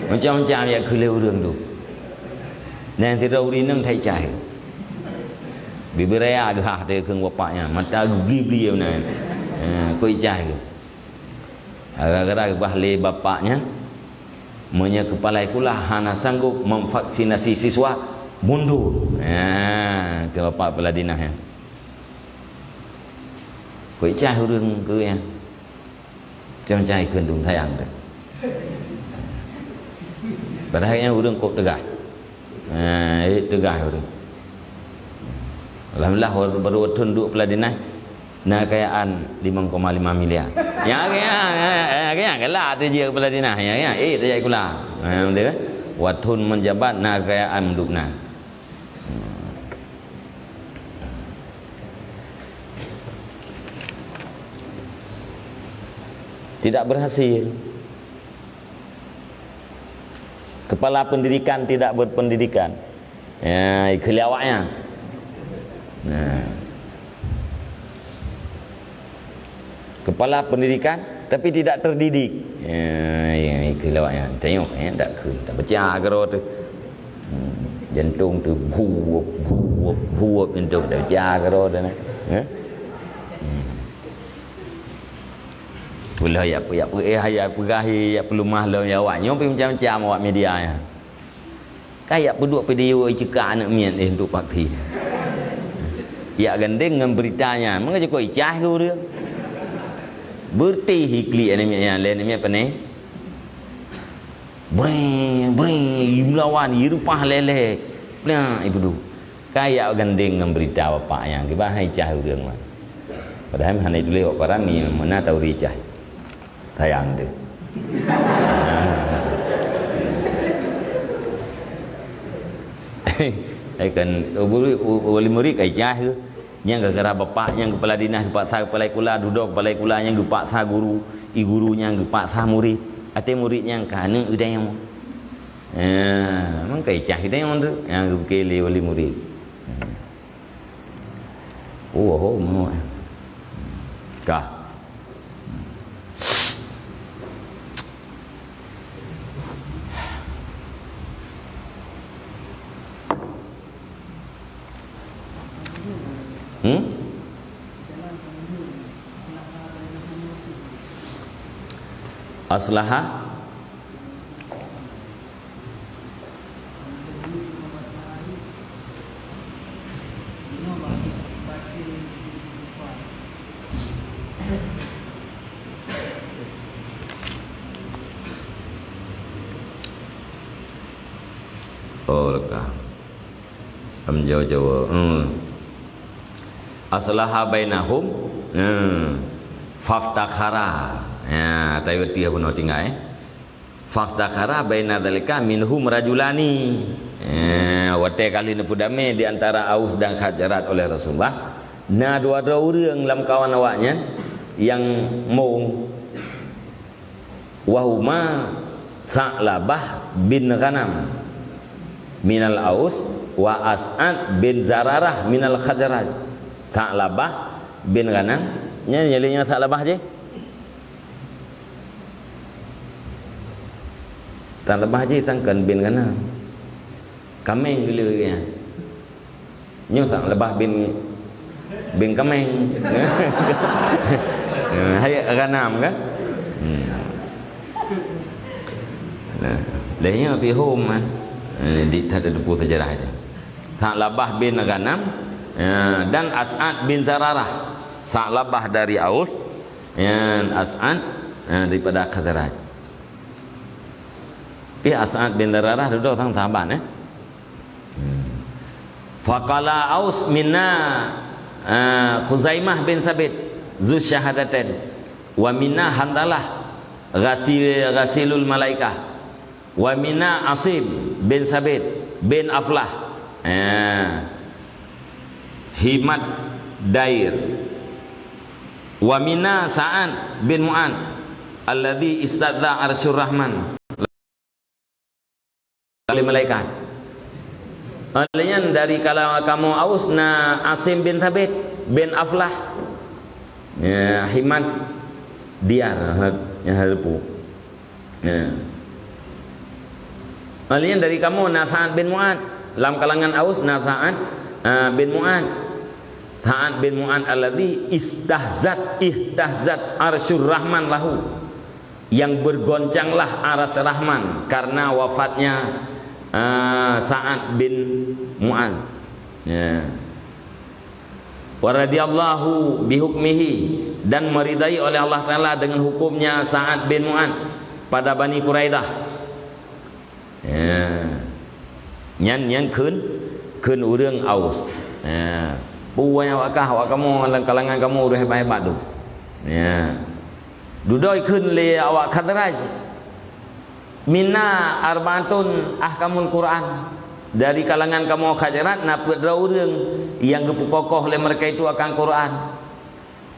Macam-macam jak kheun lé ureueng tu. Nyan sidroe ureueng inong that icai. Bibir raya geuhah teuh keu bapak nyan, mata geubli-bli meunan. Ha, keu icai. Gara-gara geubah lé bapak nyan, meunyoe kepala sikula hana sanggup memvaksinasi siswa, mundur. Ha, keu bapak kepala dinas nyan. Keu icai ureueng keu nyan. Macam-macam kheun dum sayang teuh. Padahai nyan ureueng kok teugas. Ha, eh, teugas ureueng. Alhamdulillah, baru, baru thon duek kepala dinas, na kekayaan limong koma lima miliar. Ya, ya, ya, ya, ya, galak teuh jih kepala dinas. Ya, ya, eh, tajak sikula. Ha, beutôi kan? Watèe thon menjabat, na kekayaan duek na. Tidak berhasil. Kepala pendidikan tidak berpendidikan. Ya, ikheun lé awaknyan. Nah. Kepala pendidikan tapi tidak terdidik. Ya, ya, ikheun lé awaknyan. Tengok, ya, tak kheun, tak pecah keudroe teuh. Hmm, jantong teuh buop, buop, buop jantong, tak pecah keudroe teuh, nah. Ya? Hmm. Pula yak, yak, eh, yak peugah, yak peulumah lom ya awak. Nyoe pi macam-macam awak media nyan. Ka yak peuduek video icekak aneuk miet eh untuk paksi. Yak gandeng ngon berita nyan, meunan cukôp icah keu ureueng. Beureuti iklik aneuk miet nyan lé aneuk miet pane. Breng, breng, imeunawan, ireupah lé-lé. Plak, ipeuduek. Ka yak gandeng ngon berita bapak nyan, kiban hai cah ureueng nyan. Padahai hana ituléh bak koran, meunan tauri cah. Sayang teuh. Eh, kan, wali murid ka icah ke? Nyang gara-gara bapak nyang kepala dinas geupaksa kepala sikula, dudoe kepala sikula nyang geupaksa guru, i guru nyang geupaksa murid. Até murid nyang ka aneuk geutanyoe. Eh, meunan ka icah geutanyoe tu, nyang geupike lé wali murid. Oh, oh, oh. Ka. Hmm? Aslaha? Oh, leuka. Am jawa-jawa. Hmm. Aslaha bainahum. Hmm. Faftakhara. Ya, tai beutih bunoe tinggai. Faftakhara baina dzalika minhum rajulani. Ya, watée kali neupeudamé di antara Aus dan Khazraj oleh Rasulullah, na dua droe ureuëng lamkawan awaknyan nyang mong. Wahuma Sa'labah bin Ghanam minal Aus wa As'ad bin Zararah minal Khazraj. Sa'labah bin Ghanam, nyan nyang lé nyan Sa'labah jih. Sa'labah jih sangkan bin Ghanam. Kaméng geuleu nyan. Nyoe Sa'labah bin, bin Kaméng. Hai Ghanam kan? Hmm. Nah, leh nyoe pih hom kan. Eh, di tak ada teupeu sejarah aja. Sa'labah bin Ghanam, ya, dan As'ad bin Zararah. Sa'labah dari Aus, ya, As'ad, ya, daripada Khazraj. Pih As'ad bin Zararah dudoe sang sahabat, eh. Hmm. Faqala Aus minna, ah, Khuzaimah bin Sabit, zu syahadatain, wa minna Handalah, ghasil, ghasilul malaikah, wa minna Asim bin Sabit bin Aflah, ah, himad dair, wa minna Sa'ad bin Mu'ad, alladzi istadza arsyur rahman. Oleh malaikat. Oleh nyan dari kala-, kamoe Aus na Asim bin Thabit bin Aflah. Ya, himat diar, ha, nyang hareupu. Ya. Oleh nyan dari kamoe na Sa'ad bin Mu'ad. Lam kalangan Aus na Sa'ad, ah, bin Mu'ad. Sa'ad bin Mu'ad alladzi istahzat, ihtazat arsyur rahman lahu. Yang bergoncanglah aras Rahman karena wafatnya, eh, Sa'ad bin Mu'adz. Ya. Wa radhiyallahu bihukmihi, dan meridai oleh Allah Taala dengan hukumnya Sa'ad bin Mu'adz pada Bani Quraidah. Ya. Nyan, nyan kheun, kheun ureuëng Aus. Ya. Peue nyang awak kah, awak kamoe lam kalangan kamoe ureuëng hebat-hebat tu. Ya. Dudoe kheun lé awak Khazraj. Minna arba'atun ahkamul Qur'an. Dari kalangan kamoe Khazraj na peuet droe ureuëng nyang geupeukokoh lé mereka itu akan Quran.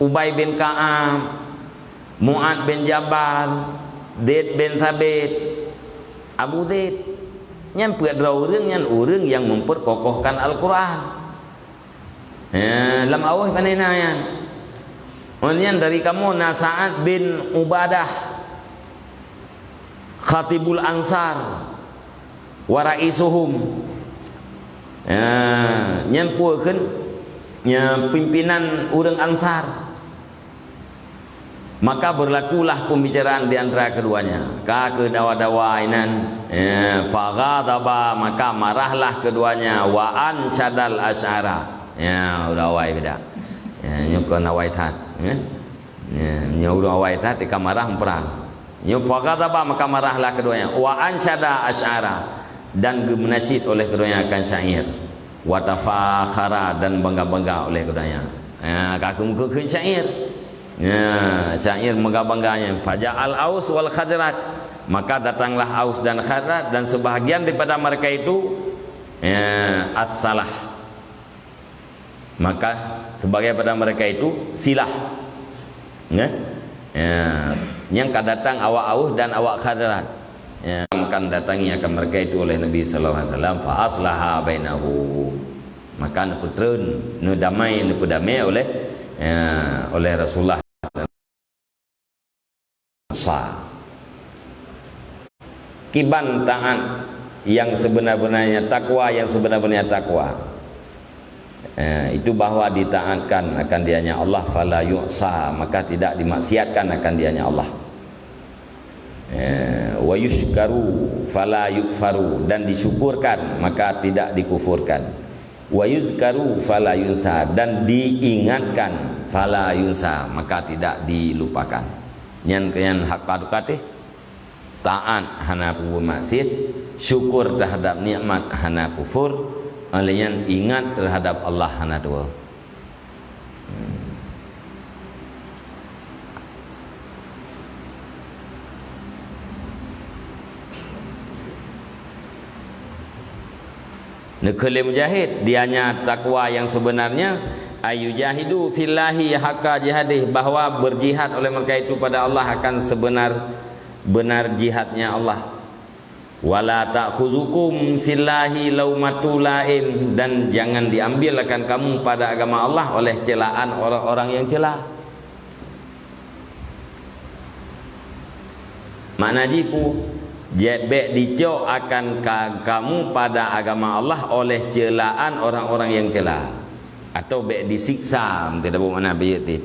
Ubay bin Ka'ab, Mu'ad bin Jabal, Zaid bin Sabit, Abu Zaid. Nyan peuet droe ureuëng nyan ureuëng nyang memperkokohkan Al-Quran. Eh, lam awai pane na nyan. Nyan dari kamoe na Sa'ad bin Ubadah, Khatibul Ansar, wa ra'isuhum. Ya, nyan peue kheun? Nya pimpinan ureuëng Ansar. Maka berlakulah pembicaraan di antara keduanya. Ka keu dawa-dawa inan, ya, faghadaba, maka marahlah keduanya, wa ansyadal asy'ara. Ya, ureuëng awai beda. Ya, nyoe kon awai that, ya. Ya, nyoe ureuëng awai that ka marah meuprang. Nyoe faghadaba, maka marahlah keduanya. Wa ansyada asy'ara, dan geumeunasyid oleh keduanya akan syair. Wa tafakhara, dan bangga-bangga oleh keduanya. Ya, ka keu-, keu-, keu syair. Ya, syair bangga-bangga nyan. Faja'al Aus wal Khazraj. Maka datanglah Aus dan Khazraj dan sebahagian daripada mereka itu, ya, as-salah. Maka sebagai pada mereka itu silah. Ya. Ya. Nyang ka datang awak Aus dan awak Khazraj. Ya, akan datangi akan mereka itu oleh Nabi sallallahu alaihi wasallam, fa aslaha bainahum. Maka neupeutreun, neudamai, neupeudamai oleh, ya, oleh Rasulullah. Sa. Kiban taat yang sebenar-benarnya takwa, yang sebenar-benarnya takwa. Eh, itu bahwa ditaatkan akan dianya Allah, fala yu'sa, maka tidak dimaksiatkan akan dianya Allah. Eh, wa yusykaru fala yukfaru, dan disyukurkan, maka tidak dikufurkan. Wa yuzkaru fala yunsa, dan diingatkan, fala yunsa, maka tidak dilupakan. Nyan, nyan hak ka tukatih. Taat hana peubuet maksiat, syukur terhadap nikmat hana kufur, óh lheueh nyan ingat terhadap Allah hana tuwoe. Neukheun lé Mujahid, dianya takwa yang sebenarnya, ayyujahidu fillahi haqqa jihadih, bahwa berjihad oleh mereka itu pada Allah akan sebenar-benar jihadnya Allah. Wala ta'khuzukum fillahi laumatu laim, dan jangan diambil akan kamu pada agama Allah oleh celaan orang-orang yang cela. Makna jih peue? Jeuet bék dicok akan ka-, kamu pada agama Allah oleh celaan orang-orang yang cela, atau bék disiksa, meuteudabong makna biyeu ti.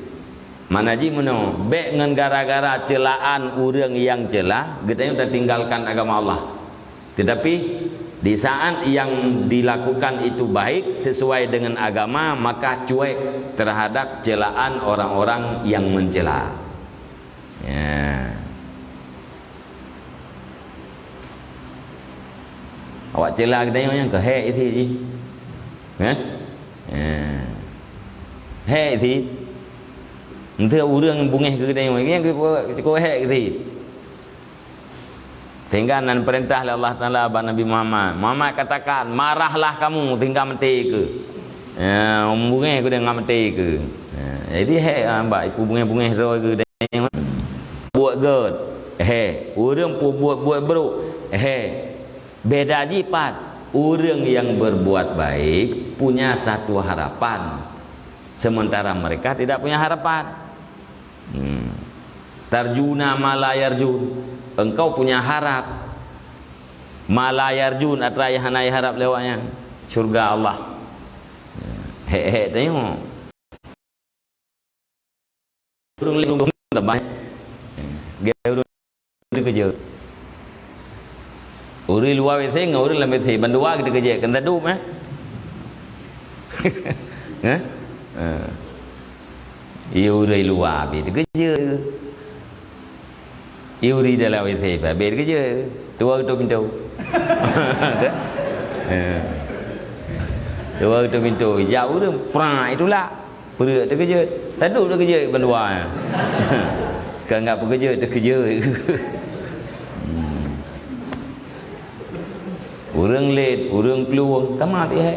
Makna jih meunoe, bék ngon gara-gara celaan ureuëng nyang cela, geutanyoe tatinggalkan agama Allah. Tetapi, di saat yang dilakukan itu baik, sesuai dengan agama, maka cuek terhadap celaan orang-orang yang mencela. Ya. Awak cela geutanyoe nyan keu hék isi jih. Hah? Ya. Hék isi. Entah ureuëng bungéh keu geutanyoe, nyan keu, keu, keu hék isi. Sehingga nan peurintah lé Allah Taala bak Nabi Muhammad, "Muhammad katakan, marahlah kamu sehingga mati keu." Ya, bungéh keu dia ngat mati keu. Ya, jadi hék, ah, bak ipu bungéh-bungéh droe keu dia. Buet gét, hék. Ureuëng peubuet buet brok, hék. Beda jih pat, ureuëng yang berbuat baik punya satu harapan, sementara mereka tidak punya harapan. Hmm. Tarjuna ma la yarjun. Engkau punya harap ma la yarjun, atra nyang hana harap lé awaknyan. Syurga Allah. Hék-hék tanyoe. Ureuëng laén teuma. Gaya ureuëng dikeujeuet. Ureuëng luwa W C ngon ureuëng lam W C bandua dikeujeuet, kan tadu mah. Hah? Ha. Iya ureuëng luwa habéh dikeujeuet. Iya ureuëng dalam W C habéh dikeujeuet. Tuwoe geutuek pintoe. Ha. Tuwoe geutuek pintoe. Jak ureuëng prak itulak. Peureuek teukeujeuet. Tadu teukeujeuet bandua. Ka ngat peukeujeuet teukeujeuet. Hmm. Ureuëng lét, ureuëng plueng, sama teuh hai.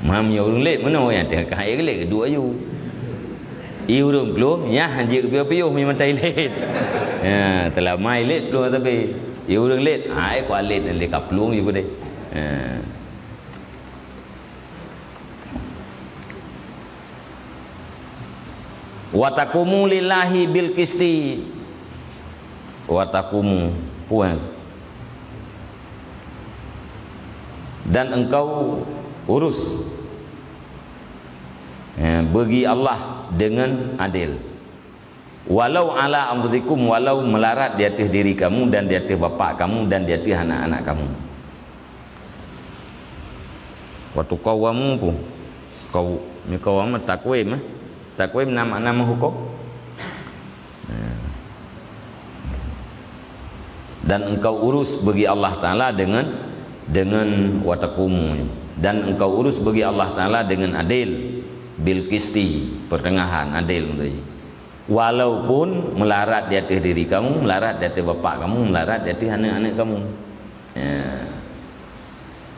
Mam nyoe ureuëng lét meunoe nyang teuh ka hai lét duek aju. I ureuëng plueng nyah jeuet piôh-piôh mi mata lét. Ya, teulamai lét plueng tapi. I ureuëng lét, hai kuat lét lé ka plueng ju keudeh. Ya. Wa taqumu lillahi bil qisti. Wa taqumu, puan. Dan engkau urus, eh, bagi Allah dengan adil. Walau ala anfusikum, walau melarat di ateueh diri kamu dan di ateueh bapak kamu dan di ateueh anak-anak kamu. Wa tuqawwamu pun. Kau, ni kau amat takwim, eh. Takwim nama-nama hukum. Nah. Dan engkau urus bagi Allah Taala dengan, dengan wa taqumu. Dan engkau urus bagi Allah Taala dengan adil, bil qisti, pertengahan, adil maksudnya. Walaupun melarat di ateueh diri kamu, melarat di ateueh bapak kamu, melarat di ateueh aneuk-aneuk kamu. Ya.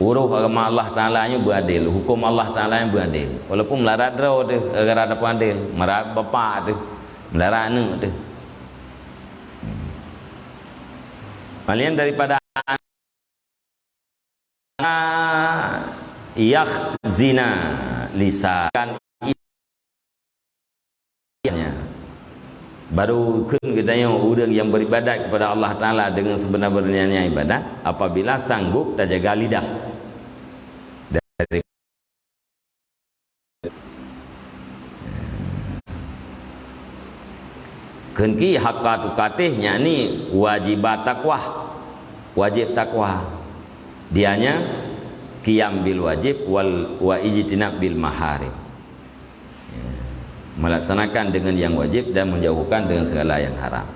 Uroh agama Allah Taala nyoe beuadil, huköm Allah Taala nyoe beuadil. Walaupun melarat droe teuh, gara-gara hana peuadil, melarat bapak teuh, melarat aneuk teuh. Malian daripada yakhzina lisan. Baru kheun geutanyoe ureuëng nyang beribadat kepada Allah Taala dengan sebenar-benarnya ibadat apabila sanggup tajaga lidah dari Kheun ki haqqa tuqatih, yakni wajibat taqwa. Wajib takwa. Dianya qiyam bil wajib wal, wa ijtinab bil maharim. Ya. Melaksanakan dengan yang wajib dan menjauhkan dengan segala yang haram.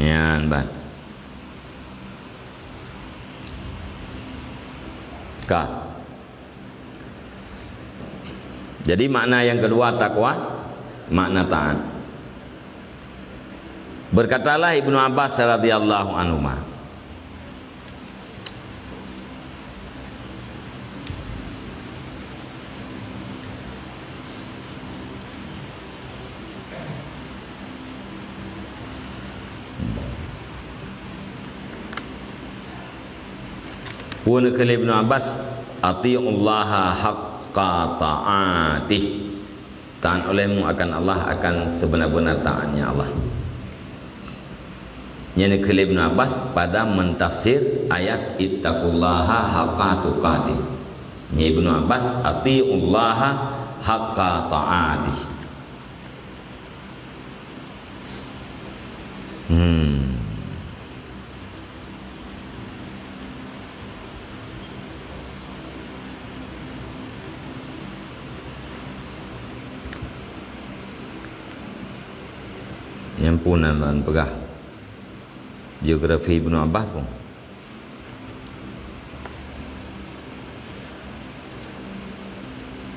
Nyan ban. Ka. Jadi makna yang kedua takwa, makna taat. Berkatalah Ibnu Abbas radhiyallahu anhuma, Peue neukheun lé Ibnu Abbas, "Atiullaha haqqa ta'atih." Taat olehmu akan Allah akan sebenar-benar taatnya Allah. Nyan neukheun lé Ibnu Abbas pada mentafsir ayat, "Ittaqullaha haqqa tuqatih." Nyan Ibnu Abbas, "Atiullaha haqqa ta'atih." Hmm. Nyang pun nan peugah biografi Ibnu Abbas pun.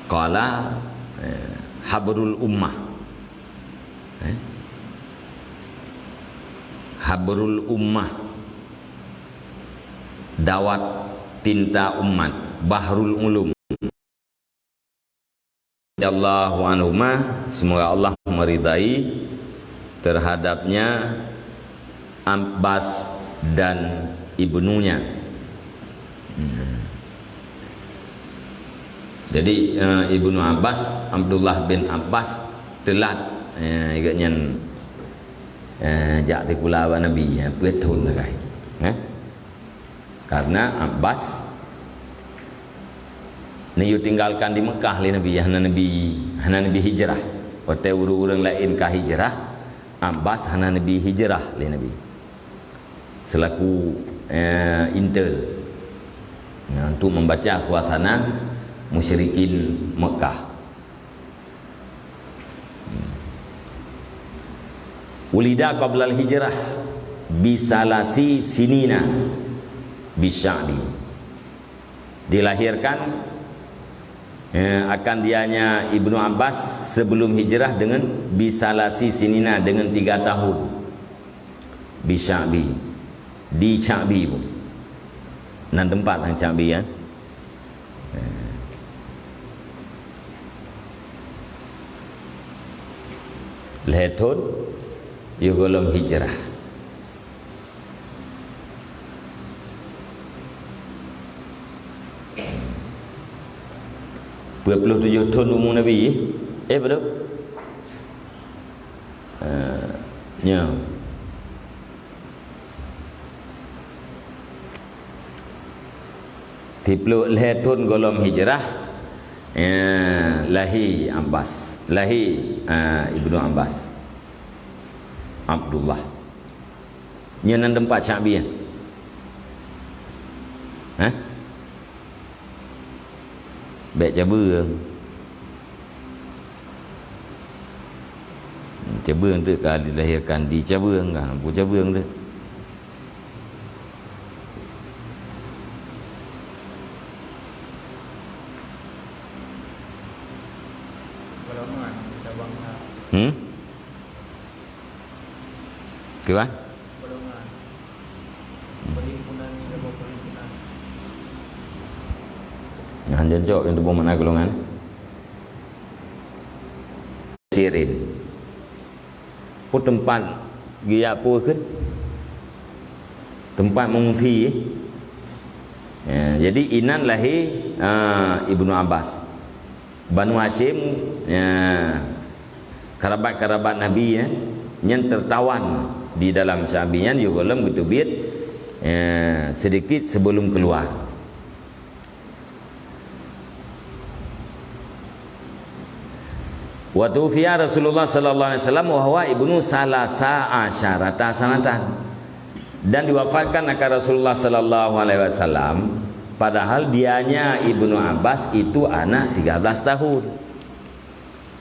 Qala, eh, habrul ummah. Eh? Habrul ummah. Dawat tinta umat. Bahrul ulum. Radhiyallahu anhuma, semoga Allah meridai terhadapnya, Abbas dan ibnunya. Hmm. Jadi, eh, Ibnu Abbas, Abdullah bin Abbas, teulat, eh, gobnyan, eh, jak sikula bak Nabi, eh, peuet thon sagai. Eh? Karena Abbas neuyue tinggalkan di Mekah lé Nabi, hana Nabi, hana Nabi hijrah. Watée ureuëng-ureuëng laén ka hijrah, Abbas hana Nabi hijrah lé Nabi. Selaku, eh, intel, ya, untuk membaca suasana musyrikin Mekah. Wulida qablal hijrah bisalasi sinina bisya'bi. Dilahirkan, eh, akan dianya Ibnu Abbas sebelum hijrah dengan bisalasi sinina, dengan tiga tahun. Bisya'bi. Di Sya'bi pun. Nan teumpat nang Sya'bi, ya. Lhée thon, yoh gohlom hijrah. Peuet ploh tujoh thon umu Nabi, eh, beutôi? Eh, nyoe. Siplôh lhée thon gohlom hijrah, eh, lahé Abbas, lahé, eh, Ibnu Abbas. Abdullah. Nyoe nan teumpat Sya'bi, ya? Hah? Bék cabeueng. Cabeueng tu ka dilahirkan di cabeueng, ka lampu cabeueng tu. Hmm? Kiban? Nah, han jaweueb nyang teupeue makna golongan. Sirin. Peue teumpat geujak peue kheun? Teumpat meungungsi, eh? Ya, jadi inan lahé, ah, Ibnu Abbas. Banu Hasyim, ya, kerabat-kerabat Nabi, ya, nyang tertawan di dalam Sya'bi nyan, yoh gohlom geuteubiet, ya, sedikit sebelum keluar. Wa tufiya Rasulullah sallallahu alaihi wasallam wa huwa ibnu salasa asyarata sanatan. Dan diwafatkan akan Rasulullah sallallahu alaihi wasallam, padahal dianya Ibnu Abbas itu anak tiga belas tahun.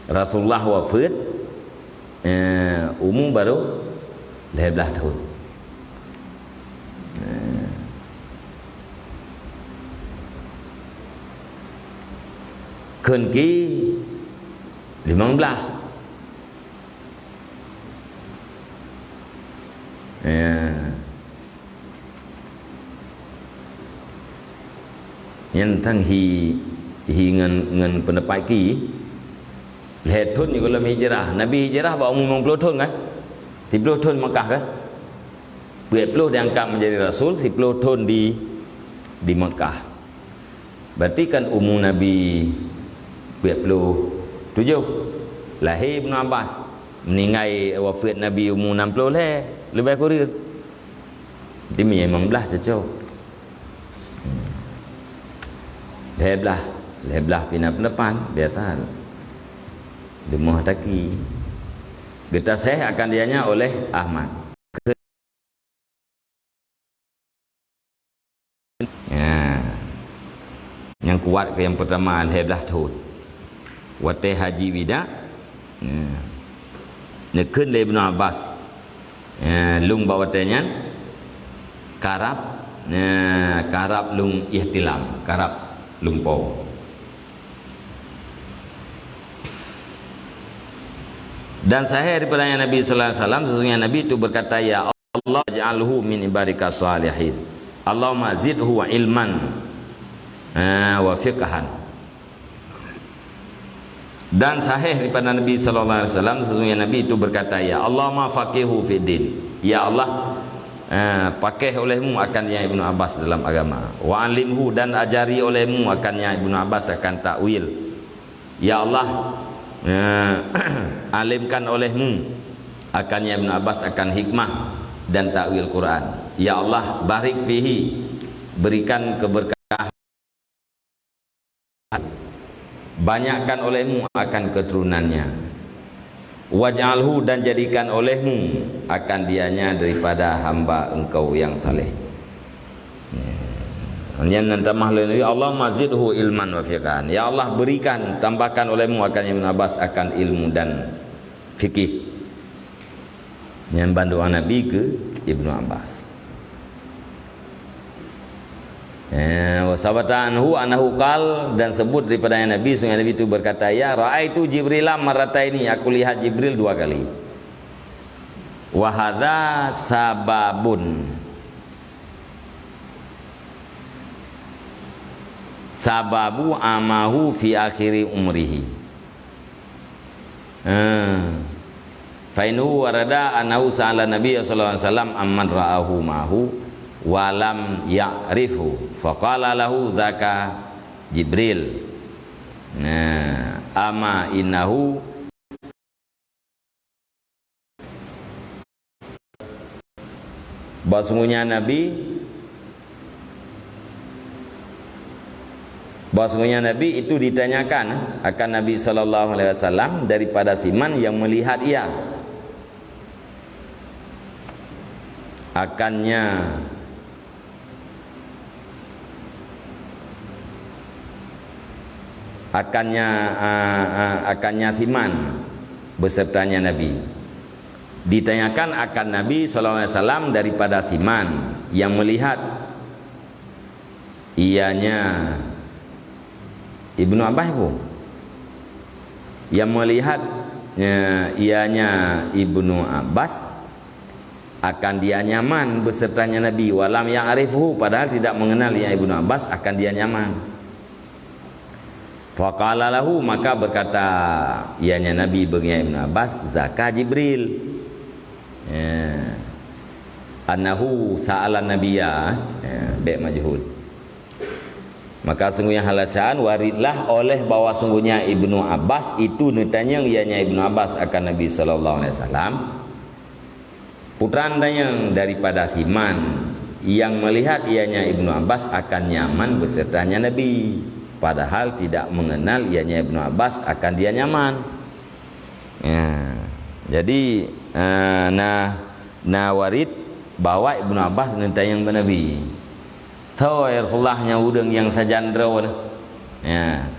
Rasulullah wafat, eh, umu baru lhée blaih tahun. Kheun ki limong blaih. Ya. Nyan tang hi, hi ngon, ngon peundapat ki, lhèe thôn nyoe gohlom hijrah. Nabi hijrah bak umu limong ploh thôn kan? Siploh thôn Mekah kan? Peuet ploh diangkat menjadi rasul, siploh thôn di, di Mekah. Berarti kan umu Nabi peuet ploh tujoh. Lahé Ibnu Abbas. Meuninggai wafeuet Nabi umu nam ploh lhèe, leubeh kureueng. Jadi meunyoe limong blaih cocok. Hmm. Lhèe blaih, lhèe blaih pih na peundapat, biasa. Leumah taki. Geutasahih akan dianya oleh Ahmad. Ya. Nyang kuat keu nyang peurtama lhèe blaih thôn. Watèe haji wida, ya, neukheun lé Ibnu Abbas, ya, lôn bak watèe nyan karab, ya, karab lôn ihtilam, karab lôn po. Dan sahih daripada Nabi sallallahu alaihi wasallam, sesungguhnya Nabi itu berkata, "Ya Allah, ij'alhu min ibadika shalihin. Allahumma zidhu ilman, eh, wa fiqhan." Dan sahih daripada Nabi sallallahu alaihi wasallam, sesungguhnya Nabi itu berkata, "Ya Allahumma faqihhu fid din." Ya Allah, eh, pakéh olehmu akan yang Ibnu Abbas dalam agama. "Wa alimhu," dan ajari olehmu akan yang Ibnu Abbas akan takwil. Ya Allah, eh, alimkan olehmu akan Ibnu Abbas akan hikmah dan takwil Quran. Ya Allah, barik fihi, berikan keberkahan, banyakkan olehmu akan keturunannya. Waj'alhu, dan jadikan olehmu akan dianya daripada hamba Engkau yang saleh. Ya. Nyan nan tamah lé Nabi, "Allahumma zidhu ilman wa fiqhan." Ya Allah, berikan, tambahkan olehmu akan Ibnu Abbas akan ilmu dan fikih. Nyan ban doa Nabi keu Ibnu Abbas. Eh, wa sabata anhu annahu qal, dan sebut daripada Nabi, sungguh Nabi itu berkata, "Ya, ra'aitu Jibrila marrataini, aku lihat Jibril dua kali." Wa hadza sababun. Sababu amahu fi akhiri umrihi. Eh. Fa innahu warada annahu sa'ala Nabi sallallahu alaihi wasallam amman ra'ahu ma'ahu wa lam ya'rifhu. Faqala lahu dzaka Jibril. Nah, ama innahu Bahwasungguhnya Nabi, bahwasungguhnya Nabi itu ditanyakan akan Nabi sallallahu alaihi wasallam daripada Siman yang melihat ia. Akannya akannya, ah, ah, akannya Siman besertanya Nabi. Ditanyakan akan Nabi sallallahu alaihi wasallam daripada Siman yang melihat ianya Ibnu Abbas bu. Yang melihat, eh, ianya Ibnu Abbas akan dia nyaman besertanya Nabi, walam ya'rifhu, padahal tidak mengenal ia Ibnu Abbas akan dia nyaman. Faqala lahu, maka berkata ianya Nabi bagi Ibnu Abbas, "Dzaka Jibril." Ya. "Annahu sa'ala Nabiyya," ya, bèk majhul. Maka sungguhnya hal sya'an waridlah oleh bahwa sungguhnya Ibnu Abbas itu neutanyong ianya Ibnu Abbas akan Nabi sallallahu alaihi wasallam. Putra neutanyong daripada Siman yang melihat ianya Ibnu Abbas akan Yaman besertanya Nabi, padahal tidak mengenal ianya Ibnu Abbas akan dia Yaman. Ya. Jadi, eh, na, na warid bahwa Ibnu Abbas neutanyong bak Nabi. "Tho, ya Rasulullah, nyan ureueng nyang sajan droe nyoe?" Ya.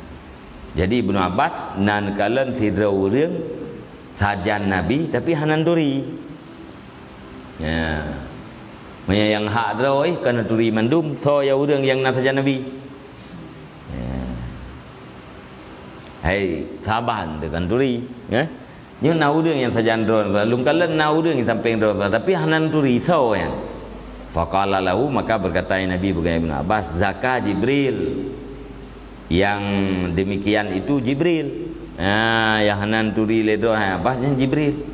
Jadi Ibnu Abbas na neukalon sidroe ureueng sajan Nabi tapi hana turi. Ya. Meunyoe nyang hak droe ka neuturi mandum, tho ya ureueng nyang na sajan Nabi. Ya. Hai Saban teuh kan turi, eh? Nyoe na ureuëng nyang sajan droe, lôn kalon na ureuëng nyang sampéng droe, tapi hana turi, soe nyan? Faqala lahu, maka berkata Nabi bak Ibnu Abbas, "Zaka Jibril." Yang demikian itu Jibril. Ha, nyang hana turi lé droe, ha, Abbas nyan Jibril.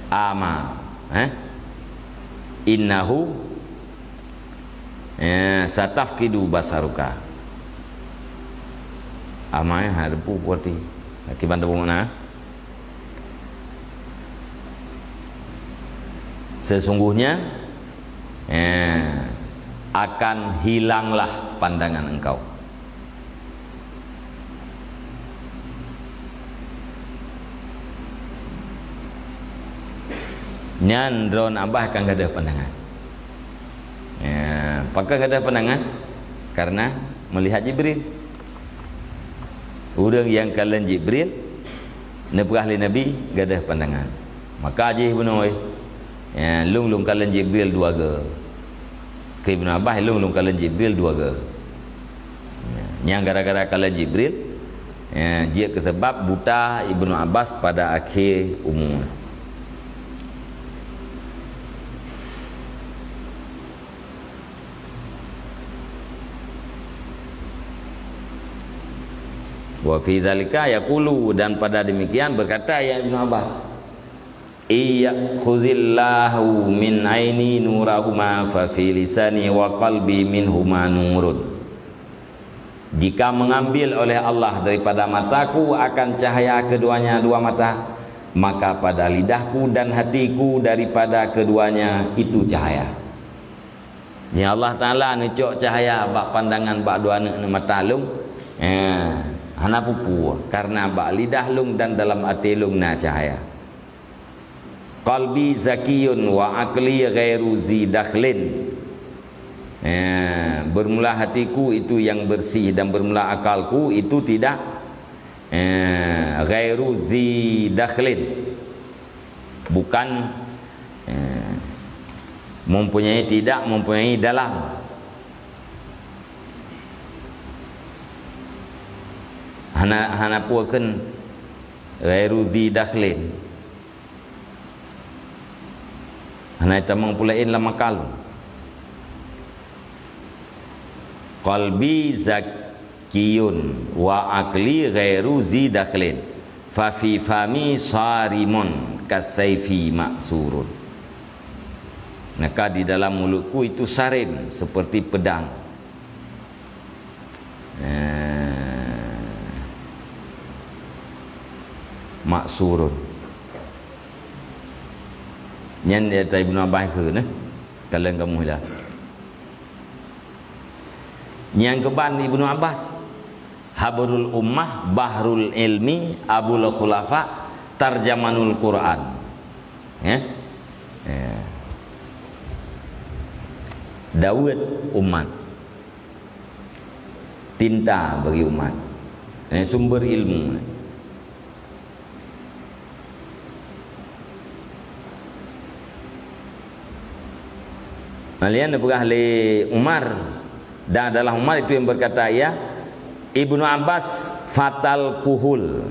Ama, eh? Innahu, eh, satafqidu basaruka. Ama, eh, ha, repu berarti. Akiban tepuk na. Sesungguhnya, eh, akan hilanglah pandangan engkau. Nyan droe Abbas kan gadôh pandangan. Ya, pakon gadôh pandangan? Karena melihat Jibril. Ureuëng nyang kalon Jibril, neupeugah lé Nabi, gadôh pandangan. Maka jih bunoe, ya, lôn lôn kalon Jibril dua go. Keu Ibnu Abbas, lôn lôn kalon Jibril dua go. Ya, nyang gara-gara kalon Jibril, ya, jeuet keu sabab buta Ibnu Abbas pada akhé umu. Wa fi dzalika yaqulu, dan pada demikian berkata ia Ibnu Abbas, "Iya'khuzillahu min aini nurahuma fa fi lisani wa qalbi minhuma nurun." Jika mengambil oleh Allah daripada mataku akan cahaya keduanya dua mata, maka pada lidahku dan hatiku daripada keduanya itu cahaya. Nyan Allah Taala neucok cahaya bak pandangan bak dua aneuëk mata lôn, eh, hana peue-peue, karena bak lidah lôn dan dalam até lôn na cahaya. Qalbi zakiyun wa aqli ghairu zi dakhlin. Eh, bermula hatiku itu yang bersih dan bermula akalku itu tidak, eh, ghairu zi dakhlin. Bukan, eh, mempunyai, tidak mempunyai dalam. Hana, hana peue kheun ghairu zi dakhlin. Hana tamong peue laén lam akal. Qalbi zakiyun wa aqli ghairu zi dakhlin. Fa fi fami sarimun kasaifi maksurun. Maka di dalam mulutku itu sarim seperti pedang. Eh, maksurun. Nyan di ata Ibnu Abbas kheun, eh. Kalon kamoe lah. Nyang keuban Ibnu Abbas, Habrul Ummah, Bahrul Ilmi, Abul Khulafa, Tarjamanul Quran. Ya? Ya. Daweuet umat. Tinta bagi umat. Eh, sumber ilmu. Malian dipeugah lé Umar, dan adalah Umar itu yang berkata, ya, Ibnu Abbas fatal kuhul,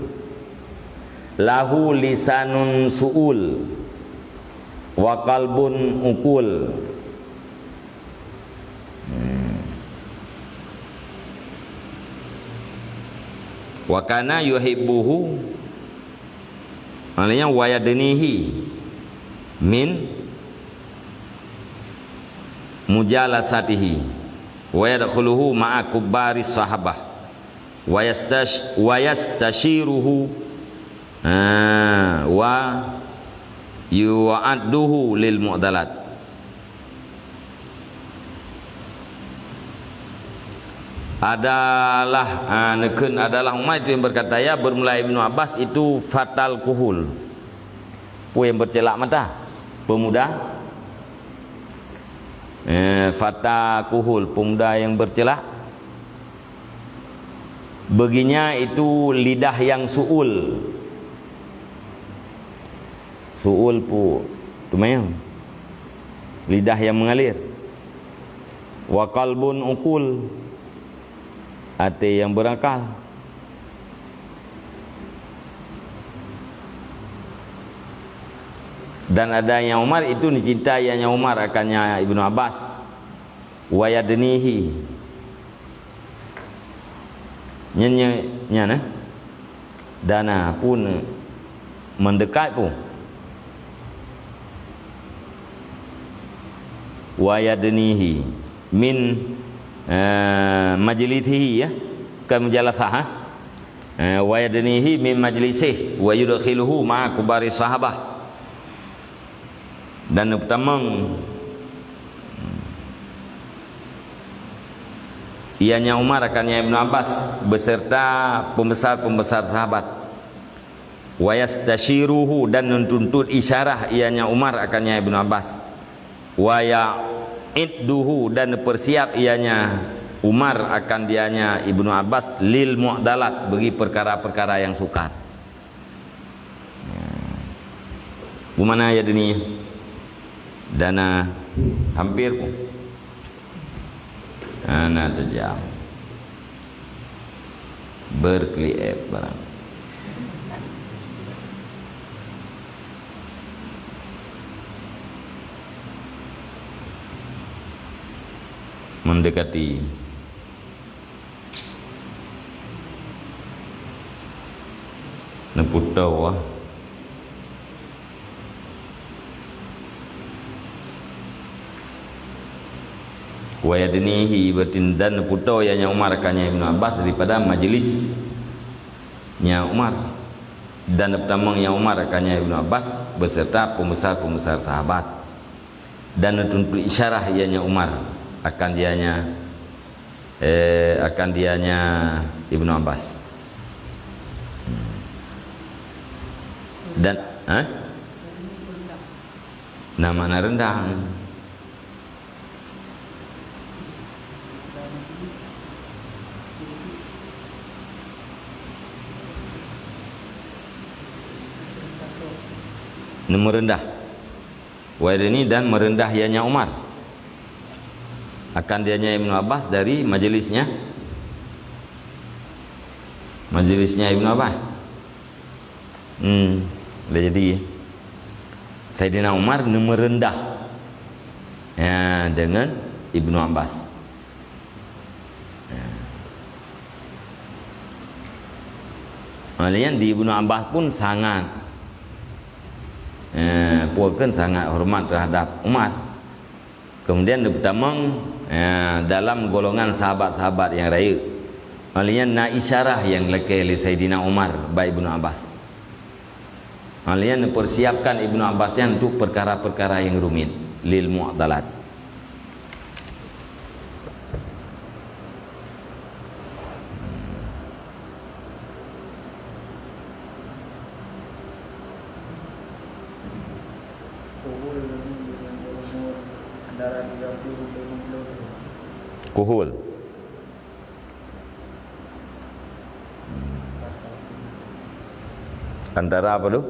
lahu lisanun su'ul, wa qalbun ukul. Hmm. Wa kana yuhibbuhu, maknanya wa yadnihi min mujalasatihi, wa yadkhuluhu ma'a kubbaris sahabah, wa yastash-, wa yastashiruhu, ah, wa yu'adduhu lil mu'dalat. Adalah, ah, neukheun adalah umat itu yang berkata, ya, bermula Ibnu Abbas itu fatal kuhul. Peue nyang bercelak mata? Pemuda. Eh, fata kuhul, pemuda yang bercelak. Baginya itu lidah yang su'ul. Su'ul pu-, teuma nyan. Lidah yang mengalir. Wa qalbun ukul. Até nyang beurakal. Dan ada nyang Umar itu dicintai nyang Umar akan nyang Ibnu Abbas. Wa yadnihi. Nyan, nyan, nyan, eh. Dana pun mendekat pun. Wa yadnihi min, eh, majlisihi, ya. Bukan mujalasah, ha? Eh, wa yadnihi min majlisihi wa yudkhiluhu ma'a kubari sahabah. Dan neutamong ianya Umar akan nyang Ibnu Abbas beserta pembesar-pembesar sahabat. Wa yastasyiruhu, dan neutuntut isyarah ianya Umar akan nyang Ibnu Abbas. Wa ya'idduhu, dan neupersiap ianya Umar akan dianya Ibnu Abbas lil mu'dalat, bagi perkara-perkara yang sukar. Bagaimana ya dunia? Dana hampir pun. Ana tajam. Berkliep barang. Mendekati. Neuputôh, ah. Wa yadnihi, berarti dan neuputôh ianya Umar akan nyang Ibnu Abbas daripada majlis nya Umar. Dan neupeutamong nya Umar akan nyang Ibnu Abbas beserta pembesar-pembesar sahabat. Dan neutuntut isyarah ianya Umar akan dianya, eh, akan dianya Ibnu Abbas. Dan, eh? Nama na rendah. Nama rendah. Wa yadni, dan merendah ianya Umar akan dianya Ibnu Abbas dari majelisnya, majelisnya Ibnu Abbas. Hmm, boleh jadi Saidina Umar neumerendah, ya, dengan Ibnu Abbas. Ya. Malian di Ibnu Abbas pun sangat, eh, pokon sangat hormat terhadap Umar. Kemudian neupeutamong, eh, dalam golongan sahabat-sahabat nyang rayeuk. Malian na isyarah nyang lakée lé Saidina Umar bak Ibnu Abbas. Malian neupersiapkan Ibnu Abbas nyan untuk perkara-perkara nyang rumit, lil mu'dalat. Kuhul. Antara apa tu?